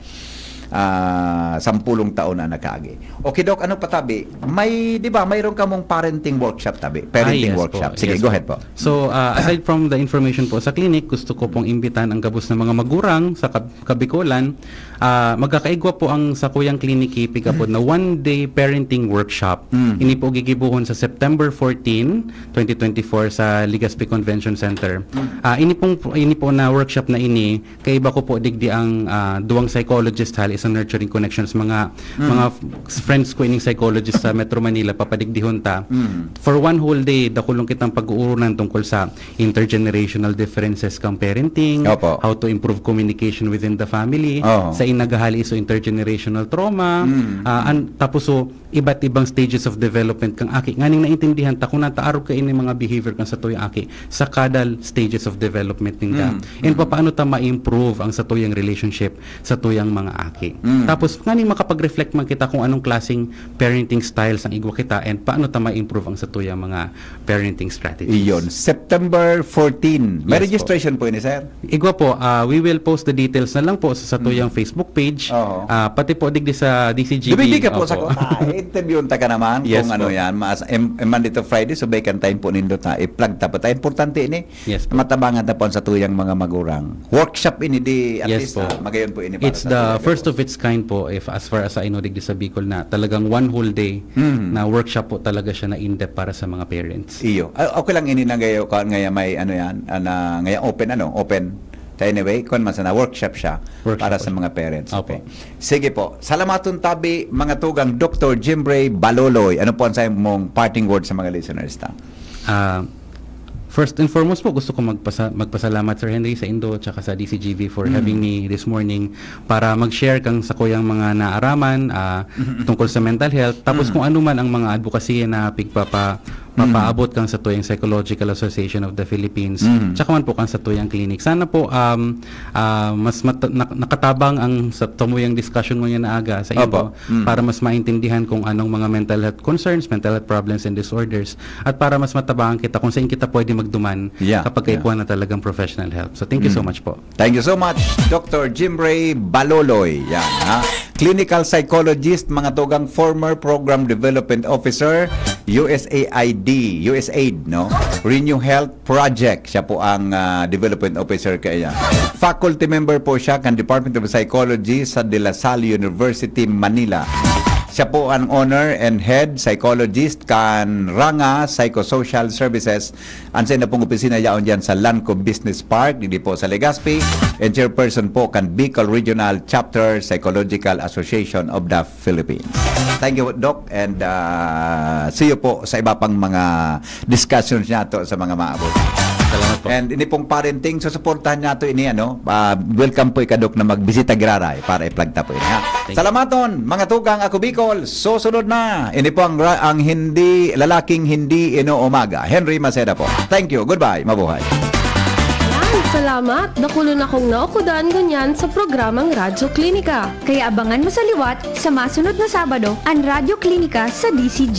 Ah, sampulong taon na nakaagi. Okay, Doc, ano pa tabi? May, di ba, mayroon kamong parenting workshop tabi? Parenting Ah, yes workshop. po. Sige, Yes go po. ahead po. So, ah, aside from the information po sa clinic, gusto ko pong imbitan ang gabos na mga magurang sa Kab-, Kabicolan. Ah, magkakaigwa po ang sakuyang clinic, ipigapod na one-day parenting workshop. Mm. Ini po gigibuhon sa September fourteen, twenty twenty-four sa Legazpi Convention Center. Mm. Ah, ini pong, ini po na workshop na ini, kaiba ko po digdi ang, ah, duwang psychologist hali sa Nurturing Connections, mga, Mm. mga f-, friends ko ining psychologist sa Metro Manila, papadigdihon ta. Mm. For one whole day, dakulong kitang pag-uurunan tungkol sa intergenerational differences kang parenting, Opo. how to improve communication within the family, Oo. sa inaghahali so intergenerational trauma, Mm. ah, an-, tapos so, iba't ibang stages of development kang aki. Nganing naintindihan ta kung nataarog ka ini mga behavior kang satuyang aki sa kada stages of development ninda. Mm. And paano ta ma-improve ang satuyang relationship satuyang mga aki. Mm. Tapos, nganing makapag-reflect man kita kung anong klaseng parenting styles ang igwa kita and paano ta ma-improve ang satuyang mga parenting strategies. Iyon, September fourteen. May Yes po. Registration po ini, sir? Igwa po, ah, we will post the details na lang po sa satuyang Facebook page. Oo. Ah, pati po digdi sa D C G B. Dumigdi ka po Opo. sa kota. Interviewon ta ka naman Yes kung ano po. Yan. Mas, em, em, Monday to Friday, so vacant time po nindo ta. I-plug ta po. Ta, importante ini. Yes po. Matabangan ta po ang satuyang mga magurang. Workshop ini di at Yes least, po. ah, magayon po ini para It's sa the tuya. first of its kind po, if as far as I know, digdi sa Bicol na talagang one whole day Mhm. na workshop po talaga siya na in-depth para sa mga parents. Iyo. Ah, okay lang ini na gayo, ka-, ngaya may ano yan, ah, na, ngaya open, ano, open. Kaya anyway, kung man sana, workshop siya Workshop para po sa siya. Mga parents. Opo. Okay. Sige po. Salamaton tabi, mga tugang, Doctor Jim Ray Baloloy. Ano po ang sa mong parting word sa mga listeners ta? Ah, first and foremost po, gusto ko magpasa-, magpasalamat, Sir Henry, sa Indo tsaka sa D C G V for Mm. having me this morning para mag-share kang sakuyang mga naaraman, ah, tungkol sa mental health. Tapos Mm. kung ano man ang mga advocacy na pigpapa-, Mm. papaabot kang satuyang Psychological Association of the Philippines, Mm. tsaka man po kang satuyang clinic. Sana po, um, ah, mas mat-, nak-, nakatabang ang sa tumuyang discussion ngunyan na aga sa Indo Opo. Mm. para mas maintindihan kung anong mga mental health concerns, mental health problems and disorders, at para mas matabangan kita kung saan kita pwede magduman Yeah, kapag yeah. kaipuhan na talagang professional help. So, thank you so Mm. much po. Thank you so much, Doctor Jim Ray Baloloy. Yan, ha? Clinical psychologist, mga tugang, former program development officer, U S A I D, U S aid, no? Renew Health Project. Siya po ang, ah, development officer kaya. Faculty member po siya kan Department of Psychology sa De La Salle University, Manila. Siya po ang owner and head psychologist kan Ranga Psychosocial Services. Ang sa ina pong opisina yaon diyan sa Lanco Business Park, digdi po sa Legazpi, and chairperson po kan Bicol Regional Chapter Psychological Association of the Philippines. Thank you, Doc, and, ah, see you po sa iba pang mga discussions niyato sa mga maabot. Salamat po. And ini pong parenting, susuportahan niyato ini, ano, ah, welcome po ika, Doc, na magbisita giraray para i-plug ta po ini, ha? Thank you. Salamaton, mga tugang, ako Bicol. Susunod na. Ini po ang, ra-, ang hindi, lalaking hindi inuumaga. Henry Maceda po. Thank you. Goodbye. Mabuhay. Salamat, dakulon akong naukodan ngunyan sa programang Radyo Klinika. Kaya abangan mo sa liwat sa masunod na Sabado an Radyo Klinika sa D C G